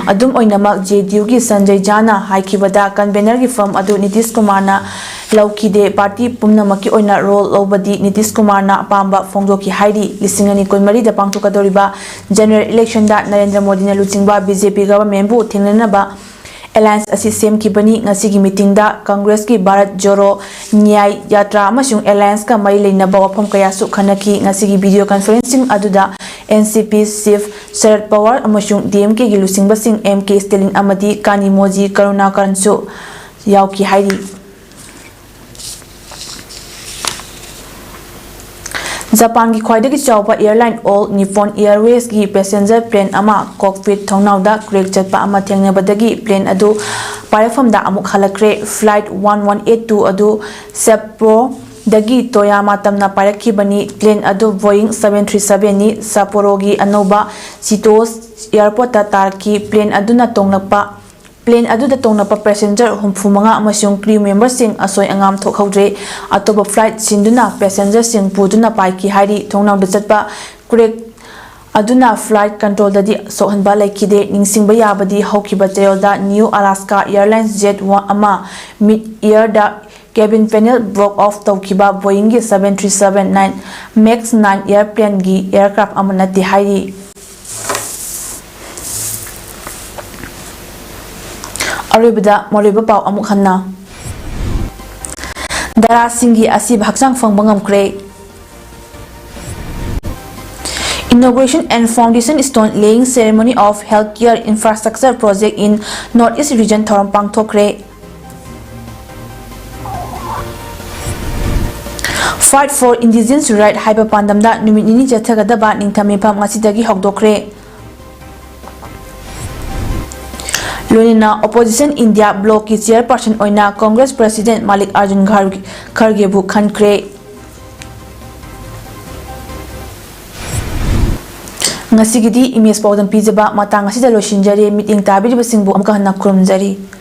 ꯑꯗꯨꯝ ꯑꯣꯏꯅꯃꯛ, ꯖꯦ ꯗꯤ ꯌꯨꯒꯤ ꯁꯟꯖꯌ ꯖꯥꯅ ꯍꯥꯏꯈꯤꯕꯗ, ꯀꯟꯚꯦꯅꯔꯒꯤ ꯐꯝ ꯑꯗꯨ ꯅꯤꯇꯤꯁ ꯀꯨꯃꯥꯔꯅ ꯂꯧꯈꯤꯗꯦ꯫ ꯄꯥꯔꯇꯤ ꯄꯨꯝꯅꯃꯛꯀꯤ ꯑꯣꯏꯅ ꯔꯣꯜ ꯂꯧꯕꯗꯤ ꯅꯤꯇꯤꯁ ꯀꯨꯃꯥꯔꯅ ꯑꯄꯥꯝꯕ ꯐꯣꯡꯗꯣꯛꯈꯤ ꯍꯥꯏꯔꯤ꯫ ꯂꯤꯁꯤꯡ ꯑꯅꯤ ꯀꯨꯟꯃꯔꯤꯗ ꯄꯥꯡꯊꯣꯛꯀꯗꯧꯔꯤꯕ ꯖꯦꯅꯔꯦꯜ ꯏꯂꯦꯛꯁꯟꯗ ꯅꯔꯦꯟꯗ꯭ꯔ ꯃꯣꯗꯤꯅ ꯂꯨꯆꯤꯡꯕ ꯕꯤ ꯖꯦ ꯄꯤ ꯒꯚꯔꯟꯃꯦꯟꯕꯨ ꯊꯦꯡꯅꯅꯕ ꯑꯦꯂꯥꯌꯟꯁ ꯑꯁꯤ ꯁꯦꯝꯈꯤꯕꯅꯤ꯫ ꯉꯁꯤꯒꯤ ꯃꯤꯇꯤꯡꯗ ꯀꯪꯒ꯭ꯔꯦꯁꯀꯤ ꯚꯥꯔꯠ ꯖꯣꯔꯣ ꯅ꯭ꯌꯥꯌ ꯌꯥꯇ꯭ꯔꯥ ꯑꯃꯁꯨꯡ ꯑꯦꯂꯥꯌꯟꯁꯀ ꯃꯔꯤ ꯂꯩꯅꯕ ꯋꯥꯐꯝ ꯀꯌꯥꯁꯨ ꯈꯟꯅꯈꯤ꯫ ꯉꯁꯤꯒꯤ ꯚꯤꯗꯤꯑꯣ ꯀꯟꯐꯔꯦꯟꯁꯤꯡ ꯑꯗꯨꯗ ꯑꯦꯟ ꯁꯤ ꯄꯤ ꯆꯤꯐ ꯁꯔꯗ ꯄꯋꯥꯔ ꯑꯃꯁꯨꯡ ꯗꯤ ꯑꯦꯝ ꯀꯦꯒꯤ ꯂꯨꯆꯤꯡꯕꯁꯤꯡ ꯑꯦꯝ ꯀꯦ ꯁ꯭ꯇꯦꯂꯤꯟ ꯑꯃꯗꯤ ꯀꯥꯅꯤꯃꯣꯖꯤ ꯀꯔꯨꯅꯥꯀꯔꯟꯁꯨ ꯌꯥꯎꯈꯤ ꯍꯥꯏꯔꯤ꯫ ꯖꯄꯥꯟꯒꯤ ꯈ꯭ꯋꯥꯏꯗꯒꯤ ꯆꯥꯎꯕ airline all Nipun ꯑꯦꯌꯔꯋꯦꯖꯒꯤ passenger plane ꯑꯃ ꯀꯣꯛꯄꯤꯠ ꯊꯣꯡꯅꯥꯎꯗ ꯀ꯭ꯔꯦꯛ ꯆꯠꯄ ꯑꯃ ꯊꯦꯡꯅꯕꯗꯒꯤ ꯄ꯭ꯂꯦꯟ ꯑꯗꯨ ꯄꯥꯏꯔꯛꯐꯝꯗ ꯑꯃꯨꯛ ꯍꯜꯂꯛꯈ꯭ꯔꯦ꯫ Flight one one eight two ꯑꯗꯨ ꯁꯦꯞꯄꯣꯗꯒꯤ ꯇꯣꯌꯥꯃꯥ ꯇꯝꯅ ꯄꯥꯏꯔꯛꯈꯤꯕꯅꯤ꯫ ꯄ꯭ꯂꯦꯟ ꯑꯗꯨ ꯕꯣꯌꯤꯡ ꯁꯚꯦꯟ ꯊ꯭ꯔꯤ ꯁꯚꯦꯟꯅꯤ꯫ ꯁꯥꯄꯣꯔꯣꯒꯤ ꯑꯅꯧꯕ ꯆꯤꯇꯣꯁ ꯑꯦꯌꯔꯄꯣꯔꯠꯇ ꯇꯥꯔꯛꯈꯤ꯫ ꯄ꯭ꯂꯦꯟ ꯑꯗꯨꯅ ꯇꯣꯡꯂꯛꯄ ꯄ꯭ꯂꯦꯟ ꯑꯗꯨꯗ ꯇꯣꯡꯂꯛꯄ ꯄꯦꯁꯦꯟꯖꯔ ꯍꯨꯝꯐꯨ ꯃꯉꯥ ꯑꯃꯁꯨꯡ ꯀ꯭ꯔꯤꯎ ꯃꯦꯝꯕꯔꯁꯤꯡ ꯑꯁꯣꯏ ꯑꯉꯥꯝ ꯊꯣꯛꯍꯧꯗ꯭ꯔꯦ꯫ ꯑꯇꯣꯞꯄ ꯐ꯭ꯂꯥꯏꯠ ꯁꯤꯟꯗꯨꯅ ꯄꯦꯁꯦꯟꯖꯔꯁꯤꯡ ꯄꯨꯗꯨꯅ ꯄꯥꯏꯈꯤ ꯍꯥꯏꯔꯤ꯫ ꯊꯣꯡꯅꯥꯎꯗ ꯆꯠꯄ ꯀ꯭ꯔꯦꯛ ꯑꯗꯨꯅ ꯐ꯭ꯂꯥꯏꯠ ꯀꯟꯇ꯭ꯔꯣꯜꯗꯗꯤ ꯁꯣꯛꯍꯟꯕ ꯂꯩꯈꯤꯗꯦ꯫ ꯅꯤꯡꯁꯤꯡꯕ ꯌꯥꯕꯗꯤ, ꯍꯧꯈꯤꯕ ꯆꯌꯣꯜꯗ ꯅ꯭ꯌꯨ ꯑꯂꯥꯁꯀꯥ ꯑꯦꯌꯔꯂꯥꯏꯟꯁ ꯖꯦꯠ ꯑꯃ ꯃꯤꯗ ꯑꯦꯌꯔꯗ ꯀꯦꯕꯤꯟ ꯄꯦꯅꯦꯜ ꯕ꯭ꯔꯣꯛ ꯑꯣꯐ ꯇꯧꯈꯤꯕ ꯕꯣꯌꯤꯡꯒꯤ seven three seven nine max nine ꯑꯦꯌꯔꯄ꯭ꯂꯦꯟꯒꯤ ꯑꯦꯌꯔꯀ꯭ꯔꯥꯐ ꯑꯃ ꯅꯠꯇꯦ ꯍꯥꯏꯔꯤ꯫ ꯑꯔꯣꯏꯕꯗ ꯃꯔꯨꯑꯣꯏꯕ ꯄꯥꯎ ꯑꯃꯨꯛ ꯍꯟꯅ꯫ ꯗꯥꯔꯥꯁꯤꯡꯒꯤ ꯑꯁꯤꯕ ꯍꯛꯆꯥꯡ ꯐꯪꯕ ꯉꯝꯈ꯭ꯔꯦ꯫ Inauguration and Foundation Stone Laying Ceremony of Healthcare Infrastructure Project in North East Region ꯊꯧꯔꯝ ꯄꯥꯡꯊꯣꯛꯈ꯭ꯔꯦ꯫ Fight for Indigenous Right ꯍꯥꯏꯕ ꯄꯥꯟꯗꯝꯗ ꯅꯨꯃꯤꯠ ꯅꯤꯅꯤ ꯆꯠꯊꯒꯗꯕ ꯅꯤꯡꯊꯝ ꯃꯤꯐꯝ ꯉꯁꯤꯗꯒꯤ ꯍꯧꯗꯣꯛꯈ꯭ꯔꯦ꯫ ꯂꯣꯏꯅꯅ Opposition India Bloc ꯀꯤ Chairperson ꯑꯣꯏꯅ Congress President ꯃꯥꯂꯤꯛ ꯑꯥꯔꯖꯨꯟ ꯈꯥꯔ-, ꯈꯔꯒꯦꯕꯨ ꯈꯟꯈ꯭ꯔꯦ꯫ ꯉꯁꯤꯒꯤꯗꯤ ꯏꯃꯦꯖ ꯄꯥꯎꯗꯝ ꯄꯤꯖꯕ ꯃꯇꯥꯡ ꯑꯁꯤꯗ ꯂꯣꯏꯁꯤꯟꯖꯔꯦ꯫ ꯃꯤꯠꯌꯦꯡ ꯇꯥꯕꯤꯔꯤꯕꯁꯤꯡꯕꯨ ꯑꯃꯨꯛꯀ ꯍꯟꯅ ꯈꯨꯔꯨꯝꯖꯔꯤ꯫